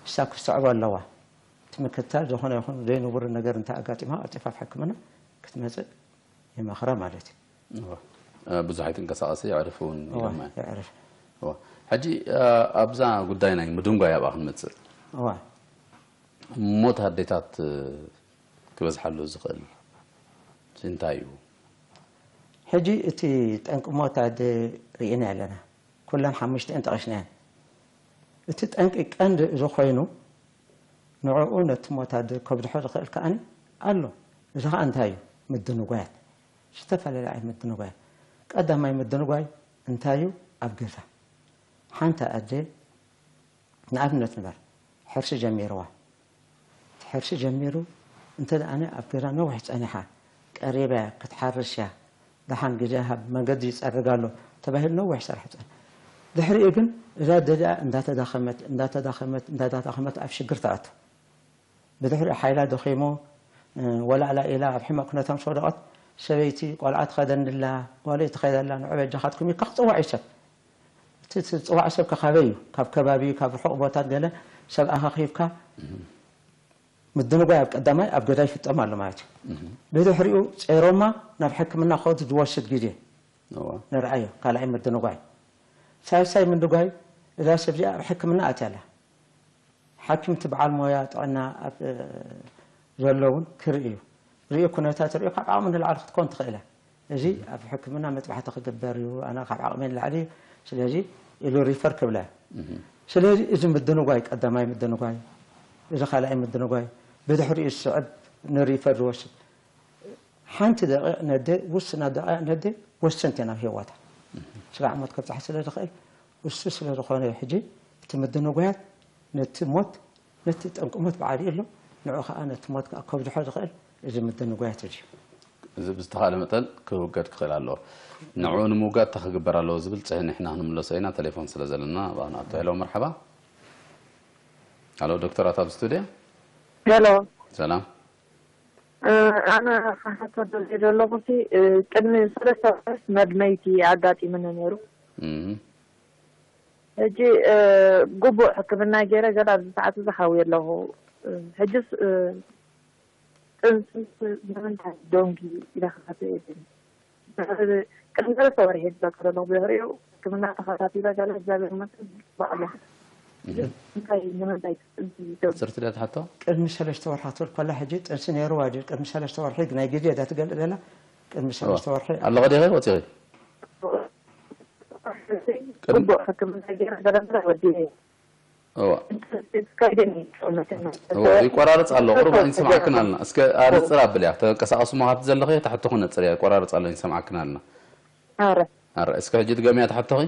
እሳ ክትስዕቦ ኣለዋ። እቲ ምክትታል ዝኾነ ይኹን ዘይንቡር ነገር እንተ ኣጋጢማ ቀልጢፋ ኣብ ሕክምና ክትመፅእ ይመኽራ ማለት እዩ። እዋ። እ፣ ብዙሕ ኣይትንቀሳቐሲ፣ የዕርፍ እውን እዋ፣ ኢሎማ። የዕርፍ። እዋ። ሕጂ እ፣ ኣብዛ ጉዳይ ናይ ምድንጓይ ኣብኣ ክንመፅእ። እዋ። ሞት ኣዴታት እ፣ ክበዝሓሉ ዝኽእል እንታይ እዩ? ሕጂ እቲ ጠንቂ ሞት ኣደ ርኢና ኣለና። ኩለን ሓሙሽተን ጠቒስናየን። እቲ ጠንቂ ቀንዲ እዚ ኮይኑ ንዕኡ ነቲ ሞት ኣደ ከብዝሖ ዝኽእል ከኣኒ ኣሎ። እዚ ከዓ እንታይ እዩ? ምድንጓያት፣ ዝተፈላለዩ ዓይነት ምድንጓያት። ቀዳማይ ምድንጓይ እንታይ እዩ? ኣብ ገዛ ሓንቲ ኣደ ንኣብነት ንበር ሕርሲ ጀሚርዋ። እቲ ሕርሲ ጀሚሩ እንተ ደኣ ኣብ ገዛ ነዊሕ ጸኒሓ ቀሪባ ክትሓርስ እያ፣ ደሓን ግዜ ሃብ መንገዲ ይጸርግ ኣሎ ተባሂሉ ነዊሕ ሰራሕ ጸን ድሕሪኡ ግን እዛ ኣደ እዚኣ እንዳተዳኸመት እንዳተዳኸመት እንዳተዳኸመት ኣብ ሽግር ትኣቱ። ብድሕሪኡ ሓይላ ደኺሙ ወላዕላ ኢላ ኣብ ሕማቕ ኩነታ ምስ ወደቐት ሰበይቲ ቆልዓ ትኸደንላ ጓለይ ትኸደላ ንዑ በጃኻትኩም ኢልካ ክጽዋዕ እዩ ሰብ። እቲ ዝፅዋዕ ሰብ ከ ካበይ እዩ? ካብ ከባቢ ካብ ርሑቕ ቦታት ገለ ሰብ ኣኻኺብካ ምድንጓይ ኣብ ቀዳማይ ኣብ ገዛ ይፍፀም ኣሎ ማለት እዩ። ብድሕሪኡ ጸይሮማ ናብ ሕክምና ክኸዱ ዝወስድ ግዜ ንርኣዮ። ካልኣይ ምድንጓይ። ሳልሳይ ምድንጓይ እዛ ሰብ እዚኣ ኣብ ሕክምና ኣትያ ኣላ። ሓኪም እቲ በዓል ሞያ ጥዕና ኣብ ዘለውን ክርኢ እዩ። ርእዩ ኩነታት ርእዩ ካብ ዓቕሚ ንላዕሊ ክትኮን ትኽእል እያ። እዚ ኣብ ሕክምና መጥባሕቲ ክግበር እዩ፣ ኣነ ካብ ዓቕመይ ንላዕሊ እዩ፣ ስለዚ ኢሉ ሪፈር ክብላ እዩ። ስለዚ እዚ ምድንጓይ፣ ቀዳማይ ምድንጓይ፣ እዚ ካልኣይ ምድንጓይ፣ ብድሕሪኡ ዝስዕብ ንሪፈር ዝወስድ ሓንቲ ደቂቕ ነደ ውስና ደቂቕ ነደ ወሰንቲ ናብ ህይወታ ስጋዕ ሞት ከብፅሓ ስለ ዝኽእል እሱ ስለ ዝኾነ ሕጂ እቲ ምድንጓያት ነቲ ሞት ነቲ ጠንቂ ሞት ባዕሉ ኣሎ ንዑ ከዓ ነቲ ሞት ከዓ ከብዝሖ ዝኽእል እዚ ምድንጓያት እዚ እዩ። እዚ ብዝተኻእለ መጠን ክውገድ ክኽእል ኣለዎ። ንዕኡ ንምውጋድ እንታይ ክግበር ኣለዎ ዝብል ፅሒሕ ንሕና ክንምለሶ ኢና። ቴሌፎን ስለ ዘለና ኣብኣ ንኣቶ። ሄሎ፣ መርሓባ። ሄሎ ዶክተራት ኣብ ስቱድዮ። ሄሎ ሰላም። እ፣ ኣነ ክሓቶ ደልየ ዘለኹ ሲ እ፣ ቅድሚ ሰለስተ ወርሒ መድመይቲ ኣጋጢሙኒ ነይሩ። እም፣ ሕጂ እ፣ ግቡእ ሕክምና ገይረ ገለ ኣብዚ ሰዓት እዚ ሓውየ ኣለኹ። እ፣ ሕጅስ እ፣ ጥንስስ ንምንታይ ደንጊ ኢለ ክሓቶ የድሊ። ቅድሚ ሰለስተ ወርሒ ዝዘከረ ኣለኹ። ብድሕሪኡ ሕክምና ተኸታቲለ ገለ እግዚኣብሔር ይመስገን ይፅቡቕ ኣለኹ። ሕጂ እንታይ ንምንታይ ጥንሲ ይገብር? ሕፅርቲ ድያ ትሓቶ? ቅድሚ ሰለስተ ወርሒ ክትብል ከላ ሕጂ ጥንሲ ነይርዋ ድዩ? ቅድሚ ሰለስተ ወርሒ ናይ ግዜ እዳ ትገልጽ ዘላ ቅድሚ ሰለስተ ወርሒ ኣለኸ ዲኸ ወፂኺ? ቅድሚ- ግቡእ ሕክምና ገይረ ገለ ገለ ወዲኤ እዋ። ከይደኒ ጥዑመትና እዋ፣ ይቆራረፅ ኣሎ። ቁሩብ ኣይንሰማዕክን ኣለና። እስከ ኣነፅር ኣብልያ። ተንቀሳቐሱ መኻብቲ ዘለኸ ታሕትኹ ነፅር እያ። ይቆራረፅ ኣሎ፣ ኣይንሰማዕክን ኣለና። ኣረ ኣረ፣ እስከ ሕጂ ድገምያ ታሕትኺ?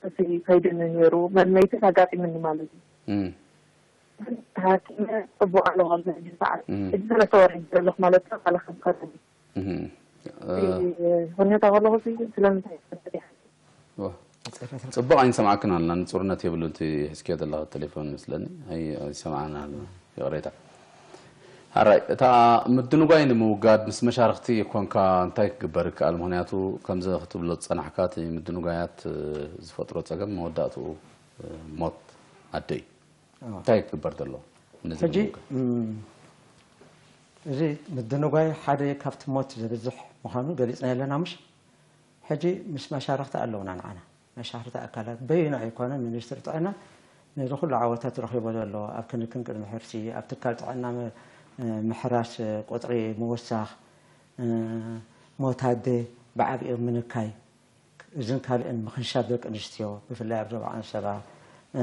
እዚ ከይደኒ ነይሩ መድመይቲ ኣጋጢምኒ ማለት እዩ። እም፣ ሓኪመ ፅቡቅ ኣለኹ ኣብዚ ሕጂ ሰዓት። እም። ሕጂ ሰለስተ ወርሒ ዘለኹ ማለት ነው። ካለ ከም ከረኒ እም። እ፣ ሁኔታ ከለኹ ስለምንታይ ዋ። ፅቡቅ ኣይንሰማዕክን ኣለና። ንፁርነት የብሉን እቲ ሒዝክዮ ዘለኻ ቴሌፎን መስለኒ። ኣይ-፣ ኣይሰማዕን ኣለና። ይቕሬታ። ሓራይ፣ እታ ምድንጓይ ንምውጋድ ምስ መሻርኽቲ ኮንካ እንታይ ክግበር ይከኣል? ምኽንያቱ ከምዚ ክትብሎ ዝጸናሕካ እቲ ምድንጓያት እ፣ ዝፈጥሮ ጸገም መወዳእትኡ እ፣ ሞት ኣደ እዩ። ኣዎ። እንታይ ክግበር ዘሎ? ነዚ ሕጂ ንምውጋድ? እም፣ እዚ ምድንጓይ ሓደ ካብቲ ሞት ዘብዝሕ ምዃኑ ገሊጽና ኣለና ምሽ? ሕጂ ምስ መሻርኽቲ ኣለውና ንዓና። መሻርኽቲ ኣካላት በይኑ ኣይኮነን፣ ሚኒስትሪ ጥዕና ነዚ ኩሉ ዓወታት ረኺቡ ዘሎ፣ ኣብ ክንክን ቅድመ ሕርሲ፣ ኣብ ትካል ጥዕና ም-፣ ምሕራስ ቁጽሪ ምውሳኽ፣ እ፣ ሞት ኣደ ብዓቢኡ ምንካይ፣ እዝን ካልእን ምኽንሻብ ደቂ ኣንስትዮ፣ ብፍላይ ኣብ ዞባ ዓንሰባ፣ እ፣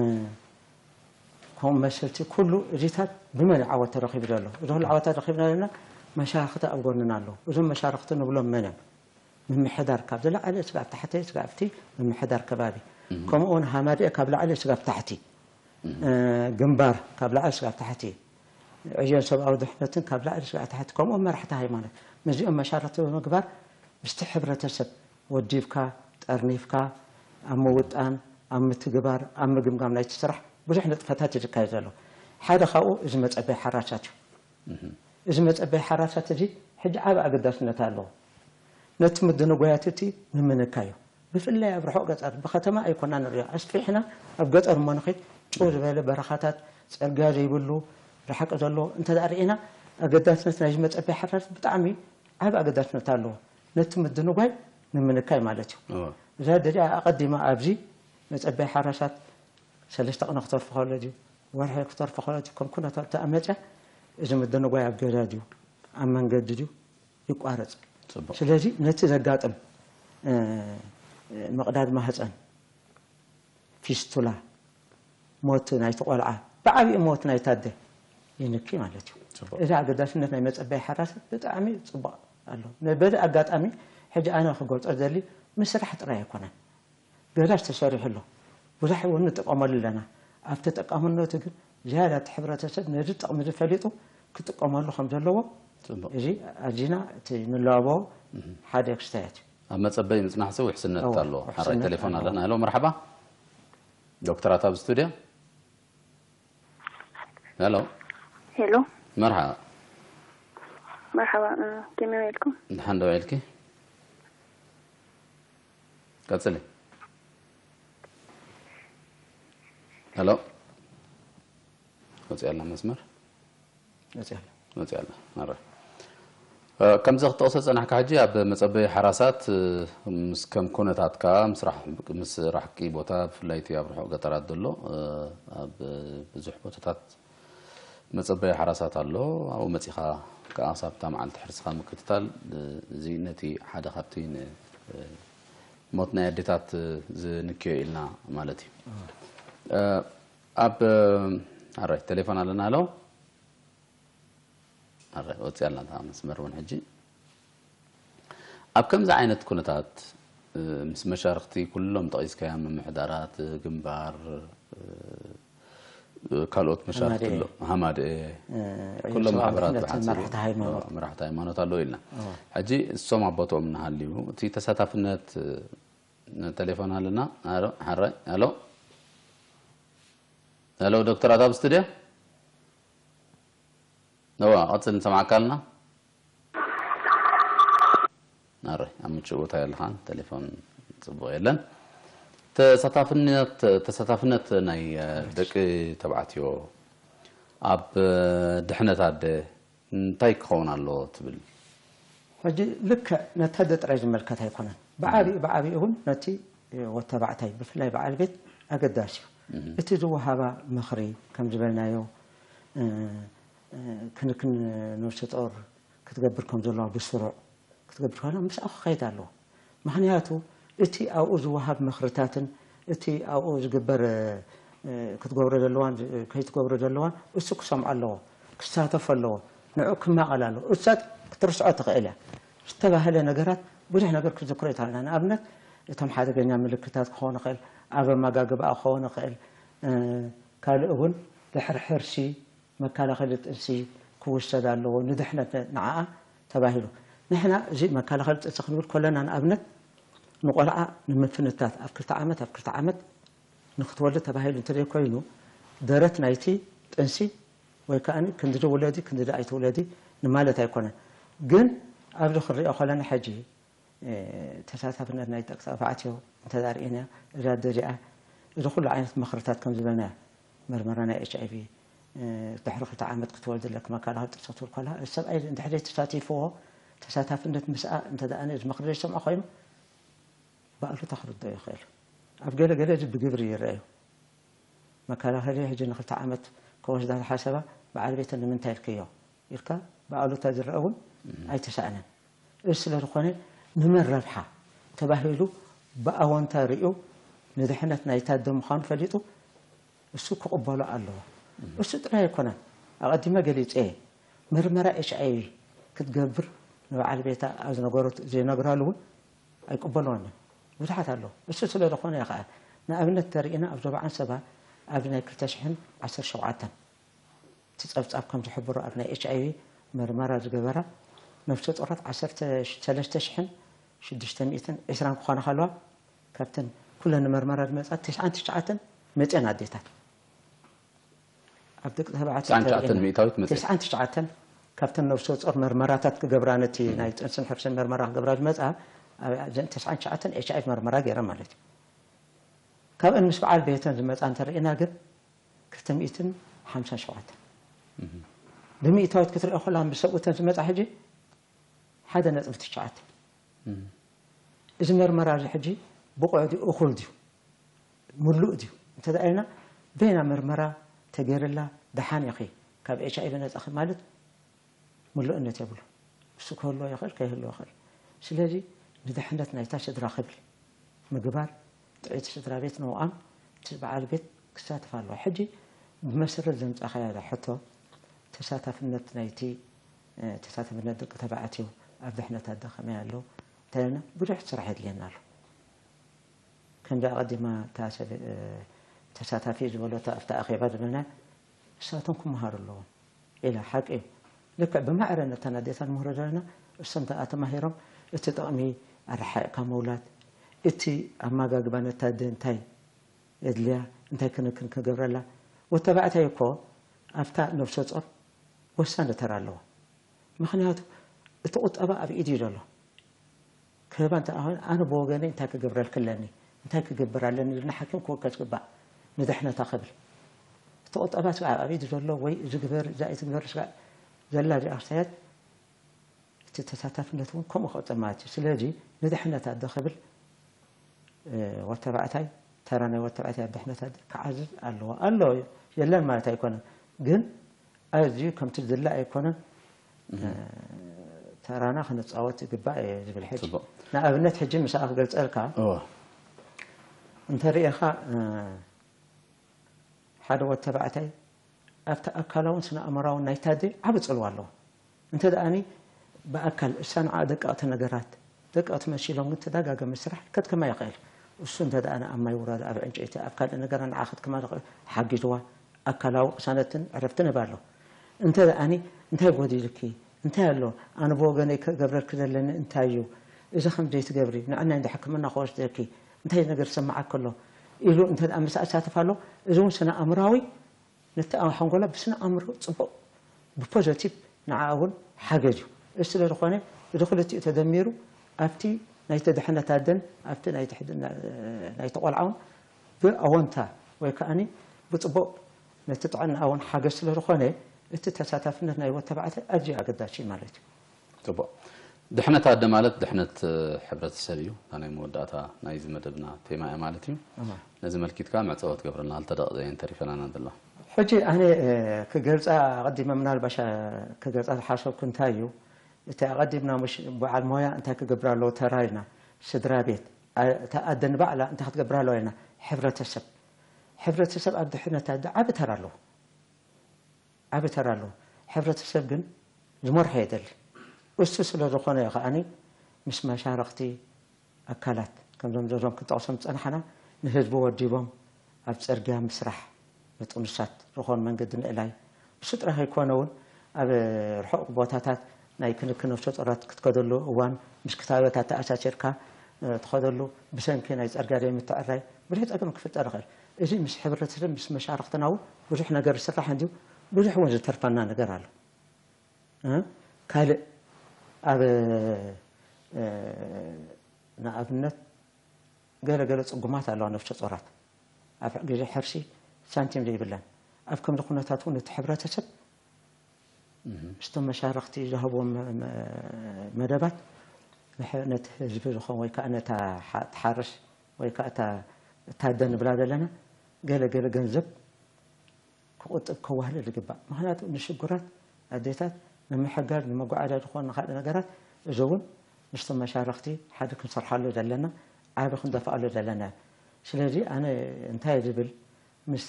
ከምኡ መሰልቲ ኩሉ እዚታት ብመን እዩ ዓወት ተረኺቡ ዘሎ? እዚ ኩሉ ዓወታት ረኺብና ዘለና፣ መሻርኽቲ ኣብ ጎንና ኣለዉ። እዞም መሻርኽቲ ንብሎም መን እዮም? ምምሕዳር ካብ ዝለዓለ ስጋብ ታሕቲ፣ ስጋብ ኣብቲ ምምሕዳር ከባቢ። ከምኡ እውን ሃማደኤ ካብ ላዕሊ ስጋብ ታሕቲ። እ፣ ግንባር ካብ ላዕሊ ስጋብ ታሕቲ። ዕዮን ሰብኣዊ ድሕነትን ካብ ላዕሊ ስጋብ ታሕቲ። ከምኡ እውን መራሕቲ ሃይማኖት። ምስዚኦም መሻርኽቲ ብምግባር ምስቲ ሕብረተሰብ ወዲብካ፣ ጠርኒፍካ፣ ኣብ ምውጣን፣ ኣብ ምትግባር፣ ኣብ ምግምጋም ናይቲ ስራሕ ብዙሕ ንጥፈታት እዩ ዝካየድ ዘሎ። ሓደ ካብኡ እዚ መጸበይ ሓራሳት እዩ። እዚ መጸበይ ሓራሳት እዚ ሕጂ ዓቢ ኣገዳስነት ኣለዎ። ነቲ ምድንጓያት እቲ ንምንካይ እዩ። ብፍላይ ኣብ ርሑቕ ገጠር፣ ብከተማ ኣይኮና ንሪኦ። ኣስፊሕና ኣብ ገጠር እሞ ንኸይድ፣ ጭው ዝበለ በረኻታት፣ ጽርግያ ዘይብሉ፣ ርሓቂ ዘለዎ እንተ ደኣ ርኢና፣ ኣገዳስነት ናይዚ መጸበይ ሓራሳት ብጣዕሚ ዓቢ ኣገዳስነት ኣለዎ። ነቲ ምድንጓይ ንምንካይ ማለት እዩ። እወ። እዛ ደኣ ኣቐዲማ ኣብዚ መጸበይ ሓራሳት ሰለስተ ቅነ ክተርፍ ከሎ ድዩ፣ ወርሒ ክተርፍ ከሎ ድዩ፣ ከም ኩነታቱ ተኣመጸ፣ እዚ ምድንጓይ ኣብ ገዛ ድዩ፣ ኣብ መንገዲ ድዩ፣ ይቋረጽ። ጽቡቕ። ስለዚ ነቲ ዘጋጥም፣ እ፣ ምቕዳድ ማህጸን፣ ፊስቱላ፣ ሞት ናይቲ ቆልዓ፣ ብዓቢኡ ሞት ናይቲ ኣደ ይንኪ ማለት እዩ። ጽቡቕ። እዚ ኣገዳስነት ናይ መጸበይ ሓራስ ብጣዕሚ ጽቡቕ ኣሎ። ነ-፣ በዚ ኣጋጣሚ ሕጂ ኣነ ክገልጾ ዝደሊ ምስራሕ ጥራይ ኣይኮነን። ገዛ ተሰሪሑ ኣሎ። ብዙሕ እውን ንጥቀመሉ ኣለና። ኣብ ተጠቃምነቱ ግን ዝያዳ እቲ ሕብረተሰብ ነዚ ጥቕሚ እዚ ፈሊጡ ክጥቀመሉ ከም ዘለዎ ጽቡቕ። እዚ ኣዚና እቲ ንለዋወጦ ሓደ ክስታያት እዩ። ኣብ መጸበይ ምጽናሕሲ ውሕስነት እወ፣ ኣለዎ። ሓራይ ውሕስነት ቴሌፎን ኣለዎ። ኣለና። ሄሎ፣ መርሓባ። ዶክተራት ኣብ ስቱድዮ። ሄሎ። ሄሎ። መርሓባ። መርሓባ፣ እ፣ ከመይ ውዒልኩም? ደሓን ዶ ውዒልኪ? ቀጽሊ። ሄሎ። ወጽያ ኣላ መስመር? ወጽያ ኣላ። ወጽያ ኣላ። ኣረ። እ፣ ከምዚ ክትጠቕሶ ዝጸናሕካ ሕጂ ኣብ መጸበይ ሓራሳት፣ እ፣ ምስ ከም ኩነታትካ፣ ምስ ራሕ-፣ ምስ ራሕቂ ቦታ፣ ብፍላይ እቲ ኣብ ርሑቕ ገጠራት ዘሎ፣ እ፣ ኣብ ብዙሕ ቦታታት መጸበይ ሓራሳት ኣሎ። ኣብኡ መጺኻ ከኣ ክሳብ እታ መዓልቲ ሕርስኻ ምክትታል፣ እ፣ እዚ ነቲ ሓደ ካብቲ ን-፣ እ፣ ሞት ናይ ኣዴታት ዝንክዮ ኢልና ማለት እዩ። እ፣ ኣብ፣ ኣረ፣ ቴሌፎን ኣለና። ሃሎ? ኣረ፣ ወጽያ ኣላ እታ መስመር እውን ሕጂ። ኣብ ከምዚ ዓይነት ኩነታት፣ እ፣ ምስ መሻርኽቲ ኩሎም ጠቒስካዮም፣ ምምሕዳራት፣ ግንባር፣ እ፣ ካልኦት መሻርኽቲ ሃማደኤ። ኣሎ፣ ሃማደኤ፣ እ፣ ኩሎም ሰብኣዊ ማሕበራት ድሕነት፣ ብሓጺሩ፣ መራሕቲ ሃይማኖት። እ፣ መራሕቲ ሃይማኖት ኣለዉ ኢልና። እወ። ሕጂ እሶም ኣብ ቦትኦም እናሃልዩ፣ እቲ ተሳታፍነት፣ እ፣ ንቴሌፎን ኣለና። ኣሎ፣ ሓራይ፣ ኣሎ። ኣሎ፣ ዶክተር ኣታ ኣብ ስቱድዮ? እዋ፣ ቀጽል፣ ንሰማዕካ ኣለና። ኣረ፣ ኣብ ምቹእ ቦታ የለኻን፣ ቴሌፎን ጽቡቕ የለን። ተሳታፍነት፣ ተሳታፍነት ናይ፣ እ፣ ደቂ ተባዕትዮ ኣብ፣ እ፣ ድሕነት ኣደ እንታይ ክኸውን ኣለዎ ትብል? ሕጂ ልክዕ ነታ ኣደ ጥራይ ዝምልከት ኣይኮነን። ብዓቢኡ፣ ብዓቢኡ እውን ነቲ ወድ ተባዕታይ፣ ብፍላይ በዓል ቤት ኣገዳሲ እዩ። እቲ ዝወሃባ ምኽሪ፣ ከም ዝበልናዮ፣ እ፣ እ፣ ክንክን ነፍሰ ጡር ክትገብር ከም ዘለዋ ብስሩዕ ክትገብር ከላ ምስኣ ክኸይድ ኣለዎ። ምኽንያቱ እቲ ኣብኡ ዝወሃብ ምኽርታትን እቲ ኣብኡ ዝግበር፣ እ፣ ክትገብሮ ዘለዋን ከይትገብሮ ዘለዋን እሱ ክሰምዖ ኣለዎ፣ ክሳተፎ ኣለዎ፣ ንዕኡ ክማቐል ኣለዎ። እሳ ክትርስዖ ትኽእል እያ። ዝተባህለ ነገራት ብዙሕ ነገር ክትዝክሮ ይትኽእል ኢና። ንኣብነት እቶም ሓደገኛ ምልክታት ክኸውን ይኽእል፣ ኣብ ኣመጋግባኣ ክኸውን ይኽእል፣ እ፣ ካልእ እውን ድሕሪ ሕርሲ መከላኸሊ ጥንሲ ክውሰድ ኣለዎ፣ ንድሕነት ንዓኣ ተባሂሉ። ንሕና እዚ መከላኸሊ ጥንሲ ክንብል ከለና፣ ንኣብነት ንቆልዓ ንምፍንታት ኣብ ክልተ ዓመት፣ ኣብ ክልተ ዓመት ንክትወልድ ተባሂሉ እንተዘይኮይኑ፣ ደረት ናይቲ ጥንሲ ወይ ከኣ ክንድዚ ውለዲ፣ ክንድዚ ኣይትውለዲ ንማለት ኣይኮነን። ግን ኣብዚ ክንሪኦ ከለና፣ ሕጂ እ፣ ተሳታፍነት ናይ ደቂ ተባዕትዮ እንተ ርኢና፣ እዛ ኣደ እዚኣ፣ እዚ ኩሉ ዓይነት ምኽርታት ከም ዝበልናዮ፣ መርመራ ናይ ኤች ኣይ ቪ፣ እ፣ ድሕሪ ክልተ ዓመት ክትወልድ ኣለኪ፣ መከላኸሊ ጥንሲ ክትብል ከላ፣ እዚ ሰብኣይ እንድሕር ዘይተሳቲፍዎ፣ ተሳታፍነት ምስኣ እንተ ደኣ እዚ ምኽሪ ዘይሰምዖ ኮይኑ፣ ብኣሉታ ክርድኦ ይኽእል። ኣብ ገለ ገለ እዚ ብግብሪ ይረኣዩ። መከላኸሊ ሕጂ ንክልተ ዓመት ከወስዳ ዝሓሰባ በዓል ቤተን ንምንታይ ኢልክዮ ኢልካ ብኣሉታ ዝረአ እውን ኣይተሳእነን። እዚ ስለ ዝኾነ ንመን ረብሓ ተባሂሉ ብኣወንታ ርእዩ ንድሕነት ናይታ ኣደ ምዃኑ ፈሊጡ እሱ ክቕበሎ ኣለዎ። እሱ ጥራይ ኣይኮነን። ኣቐዲመ ገሊጸ እየ። ምርመራ ኤች ኣይ ቪ ክትገብር ንበዓል ቤታ ኣብ ዝነገሮት ዘይነግራሉ እውን ኣይቅበልዎን እዮም። ብዙሓት ኣለዉ። እሱ ስለ ዝኾነ እየ ኸዓ ንኣብነት ተርኢና ኣብ ዞባ ዓንሰባ ኣብ ናይ ክልተ ሽሕን ዓሰርተ ሸውዓተን እቲ ጸብጻብ ከም ዝሕብሮ ኣብ ናይ ኤች ኣይ ቪ ምርመራ ዝገበራ ነፍሰ ጡራት ዓሰርተ ሰለስተ ሽሕን ሽዱሽተ ሚእትን ዕስራን ክኾና ከለዋ ካብተን ኩለን ምርመራ ዝመጻ ተስዓን ትሽዓተን መጽአን ኣዴታት ኣብ ደቂ ተባዕትዮ ትስዓን ትሽዓተን ሚእታዊት መጽአን። ተስዓን ትሽዓተን ካብተን ነፍሰ ጾር መርመራታት ክገብራ ነቲ ናይ ጥንስን ሕርስን መርመራ ክገብራ ዝመጻ እዘን ተስዓን ትሽዓተን ኤች ኣይ ቪ መርመራ ገይረን ማለት እዩ። ካብአን ምስ በዓል ቤተን ዝመጻ እንተርኢና ግን ክልተ ሚእትን ሓምሳን ሸውዓተን ብሚእታዊት ክትሪኦ ከላ ምስ ሰብኡተን ዝመጻ ሕጂ ሓደ ነጥቢ ትሽዓተ። እዚ መርመራ እዚ ሕጂ ብቑዕ ድዩ እኹል ድዩ ምሉእ ድዩ እንተ ኢልና በይና መርመራ ተገይርላ ደሓን ኢኺ ካብ ኤች ኣይ ቪ ነጻ ማለት ምሉእነት የብሉ። እሱ ክህልዎ ይኽእል ከይህልዎ ይኽእል። ስለዚ ንድሕነት ናይታ ስድራ ክብል ምግባር ጥዕይቲ ስድራ ቤት ንምቋም እቲ በዓል ቤት ክሳተፍ ኣለዎ። ሕጂ ብመሰረት ዘምጻኻያ ሕቶ ተሳታፍነት ናይቲ ተሳታፍነት ደቂ ተባዕትዮ ኣብ ድሕነት ኣደ ከመይ ኣሎ እንታይ ኢልና ብዙሕ ስራሕ የድልየና ኣሎ። ከምዚ ኣቐዲማ እታ ሰብ ተሳታፊ ዝበለቶ ኣብቲ ኣኼባ ዝበልና ንሳቶም ክመሃሩ ኣለዎም ኢላ ሓቂ እዩ። ልክዕ ብማዕረ ነተን ኣዴታት ንምህሮ ዘለና እሶም ተኣ ተማሂሮም እቲ ጥቕሚ ኣረሓቕካ ምውላድ እቲ ኣመጋግባ ነታ ኣደ እንታይ የድልያ እንታይ ክንክን ክገብረላ ወተባዕታይ እኮ ኣብታ ነብሰ ጾር ወሳኒ ተራ ኣለዎ። ምኽንያቱ እቲ ቁጠባ ኣብ ኢድ እዩ ዘሎ። ክህባ እንተ ኣኾነ ኣነ ብወገነይ እንታይ ክገብረልኪ ኣለኒ እንታይ ክገብር ኣለኒ ኢልና ሓኪም ክወከስ ግባእ ንድሕነታ ክብል እቲ ቁጠባ ስጋዕ ኣብ ኢድ ዘሎ ወይ እዚ ግበር እዛ ኣይትግበር ስጋዕ ዘላ እዚኣ ክሳየት እቲ ተሳታፍነት እውን ከምኡ ክቕፅል ማለት እዩ። ስለዚ ንድሕነት ኣደ ክብል ወተባዕታይ ተራ ናይ ወተባዕታይ ኣብ ድሕነት ኣደ ክዓዝዝ ኣለዎ ኣሎ የለን ማለት ኣይኮነን ግን ኣዝዩ ከምቲ ዝድለ ኣይኮነን ተራና ክንፃወት ይግባእ እየ ዝብል ሕጂ ንኣብነት ሕጂ ምሳኣ ክገልፀልካ እንተሪኢኻ ሓደ ወተባዕታይ ኣብቲ ኣካላውን ስነ ኣእምራውን ናይታ ኣደ ዓቢ ጽልዋ ኣለዎ። እንተ ደኣኒ ብኣካል እሳ ንዓ ደቀቕቲ ነገራት ደቀቕቲ መሲሎም ግን ተደጋጋሚ ስራሕ ከድክማ ይኽእል። እሱ እንተ ደኣ ንኣብ ማይ ውራድ ኣብ ዕንጨይቲ ኣብ ካልእ ነገራት ንዓ ከድክማ ዝኽእል ሓጊዝዋ ኣካላዊ ቅሳነትን ዕረፍትን ህባ ኣሎ። እንተ ደኣኒ እንታይ ጎዲልኪ እንታይ ኣሎ ኣነ ብወገነይ ክገብረልኪ ዘለኒ እንታይ እዩ እዚ ከም ዘይትገብሪ ንዕናይ እንዳ ሕክምና ክወስደኪ እንታይ ነገር ዝሰማዓኪ ኣሎ ኢሉ እንተ ደኣ ምስኣ ዝሳተፍ ኣሎ እዚ እውን ስነ ኣእምራዊ ነቲ ሓንጎላ ብስነ ኣእምሮ ጽቡቕ ብፖዘቲቭ ንዓ እውን ሓገዝ እዩ። እዚ ስለ ዝኾነ እዚ ክልቲኡ ተደሚሩ ኣብቲ ናይቲ ድሕነት ኣደን ኣብቲ ናይቲ ቆልዓውን ብኣወንታ ወይ ከዓኒ ብጽቡቕ ነቲ ጥዕና እውን ሓገዝ ስለ ዝኾነ እቲ ተሳታፍነት ናይ ወተባዕታይ ኣዝዩ ኣገዳሲ እዩ ማለት እዩ። ጽቡቕ። ድሕነት ኣደ ማለት ድሕነት ሕብረተሰብ እዩ። እታ ናይ መወዳእታ ናይዚ መደብና ቴማ እያ ማለት እዩ። ነዚ መልኪትካ መዕጸዊ ክትገብረልና ክልተ ደቂቕ እየን ተሪፈናና ዘለዋ። ሕጂ ኣነ ክገልጻ ኣቐዲመ ምናልባሽ ክገልጻ ዝሓሰብኩ እንታይ እዩ እቲ ኣቐዲምና ምሽ በዓል ሞያ እንታይ ክገብር ኣለዎ ተራ ኢልና ስድራ ቤት እታ ኣደ ንባዕላ እንታይ ክትገብር ኣለዋ ኢልና ሕብረተሰብ ሕብረተሰብ ኣብ ድሕነት ኣደ ዓቢ ተራ ኣለዎ። ዓቢ ተራ ኣለዎ። ሕብረተሰብ ግን ዝመርሖ የደሊ። እሱ ስለ ዝኾነ እዩ ከዓኒ ምስ መሻርኽቲ ኣካላት ከምዞም ዘዞም ክንጠቕሶም ዝጸናሕና ንህዝቢ ወዲቦም ኣብ ጽርግያ ምስራሕ ንጥኑሳት ዝኾኑ መንገዲ ምእላይ እሱ ጥራሕ ኣይኮነ እውን ኣብ ርሑቕ ቦታታት ናይ ክንክን ነፍሰ ጡራት ክትከደሉ እዋን ምስ ክታበት ኣተኣሳሲርካ ትኸደሉ ብሰንኪ ናይ ጸርግያ ዘይምትዕራይ ብዙሕ ጸገም ክፍጠር ይኽእል። እዚ ምስ ሕብረተሰብ ምስ መሻርኽትና እውን ብዙሕ ነገር ዝስራሕ እንድዩ ብዙሕ እውን ዝተርፈና ነገር ኣሎ። ካልእ ኣብ ንኣብነት ገለ ገለ ጽጉማት ኣለዋ ነፍሰ ጾራት ኣብ ግዜ ሕርሲ ሳንቲም ዘይብለን ኣብ ከምዚ ኩነታት እውን እቲ ሕብረተሰብ ምስቶም መሻርኽቲ ዝሃብዎም መደባት ነቲ ህዝቢ ዝኾን ወይ ከዓ ነታ ትሓርስ ወይ ከዓ እታ ኣደ ንብላ ዘለና ገለ ገለ ገንዘብ ክቁጥብ ከዋህልል ይግባእ። ምክንያቱ ንሽጉራት ኣዴታት ንምሕጋዝ፣ ንመጓዓዝያ ዝኾን ንካልእ ነገራት፣ እዚ እውን ምስቶም መሻርኽቲ ሓደ ክንሰርሓሉ ዘለና፣ ዓቢ ክንደፍኣሉ ዘለና። ስለዚ ኣነ እንታይ ዝብል፣ ምስ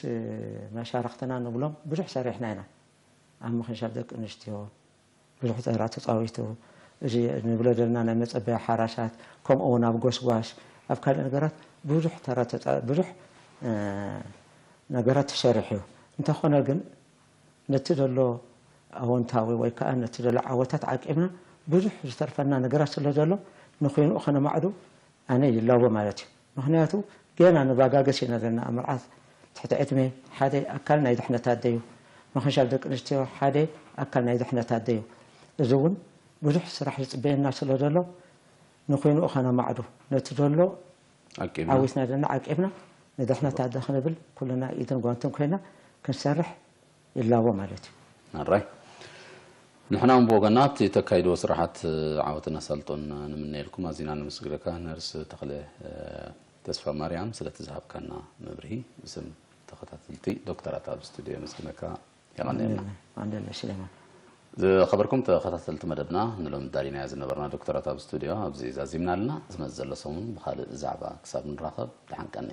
መሻርኽትና ንብሎም ብዙሕ ሰሪሕና ኢና። ኣብ ምኽንሻብ ደቂ ኣንስትዮ ብዙሕ ተራ ተጻዊቱ። እዚ ንብሎ ዘለና ናይ መጸበያ ሓራሳት፣ ከምኡ እውን ኣብ ጎስጓስ፣ ኣብ ካልእ ነገራት ብዙሕ ተራ ተጻ-፣ ብዙሕ፣ እ፣ ነገራት ተሰሪሑ እዩ። እንተኾነ ግን ነቲ ዘሎ ኣወንታዊ ወይ ከዓ ነቲ ዘሎ ዓወታት ዓቂብና ብዙሕ ዝተርፈና ነገራት ስለ ዘሎ ንኹይንኡ ከነማዕዱ ኣነ ይላቦ ማለት እዩ። ምክንያቱ ገና ንባጋገስ ኢና ዘለና። ኣብ መርዓት ትሕቲ ዕድመ ሓደ ኣካል ናይ ድሕነት ኣደ እዩ። ምኽንሻብ ደቂ ኣንስትዮ ሓደ ኣካል ናይ ድሕነት ኣደ እዩ። እዚ እውን ብዙሕ ስራሕ ዝጽበየና ስለ ዘሎ ንኹይንኡ ከነማዕዱ ነቲ ዘሎ ዓቂብና ዓዊትና ዘለና ዓቂብና ንድሕነት ኣደ ክንብል ኩልና ኢድን ጓንትን ኮይና ክንሰርሕ ይላቦ ማለት እዩ። ኣራይ ንሕና እውን ብወገና ኣብቲ ተካይድዎ ስራሓት ዓወትን ኣሳልጦን ንምነየልኩም ኣዚና ነመስግነካ ነርስ ተኽለ ተስፋ ማርያም ስለቲ ዝሃብካና መብርሂ። ብስም ተኸታተልቲ ዶክተራት ኣብ ስቱድዮ የመስግነካ። የቐንየልና። ኣንደለ ስሌማን ዝኸበርኩም ተኸታተልቲ መደብና ንሎሚ ዳሊናዮ ዝነበርና ዶክተራት ኣብ ስቱድዮ ኣብዚ ዛዚምና ኣለና። ዝመጽእ ዘሎ ሰሙን ብኻልእ ዛዕባ ክሳብ ንራኸብ ደሓን ቀኒ።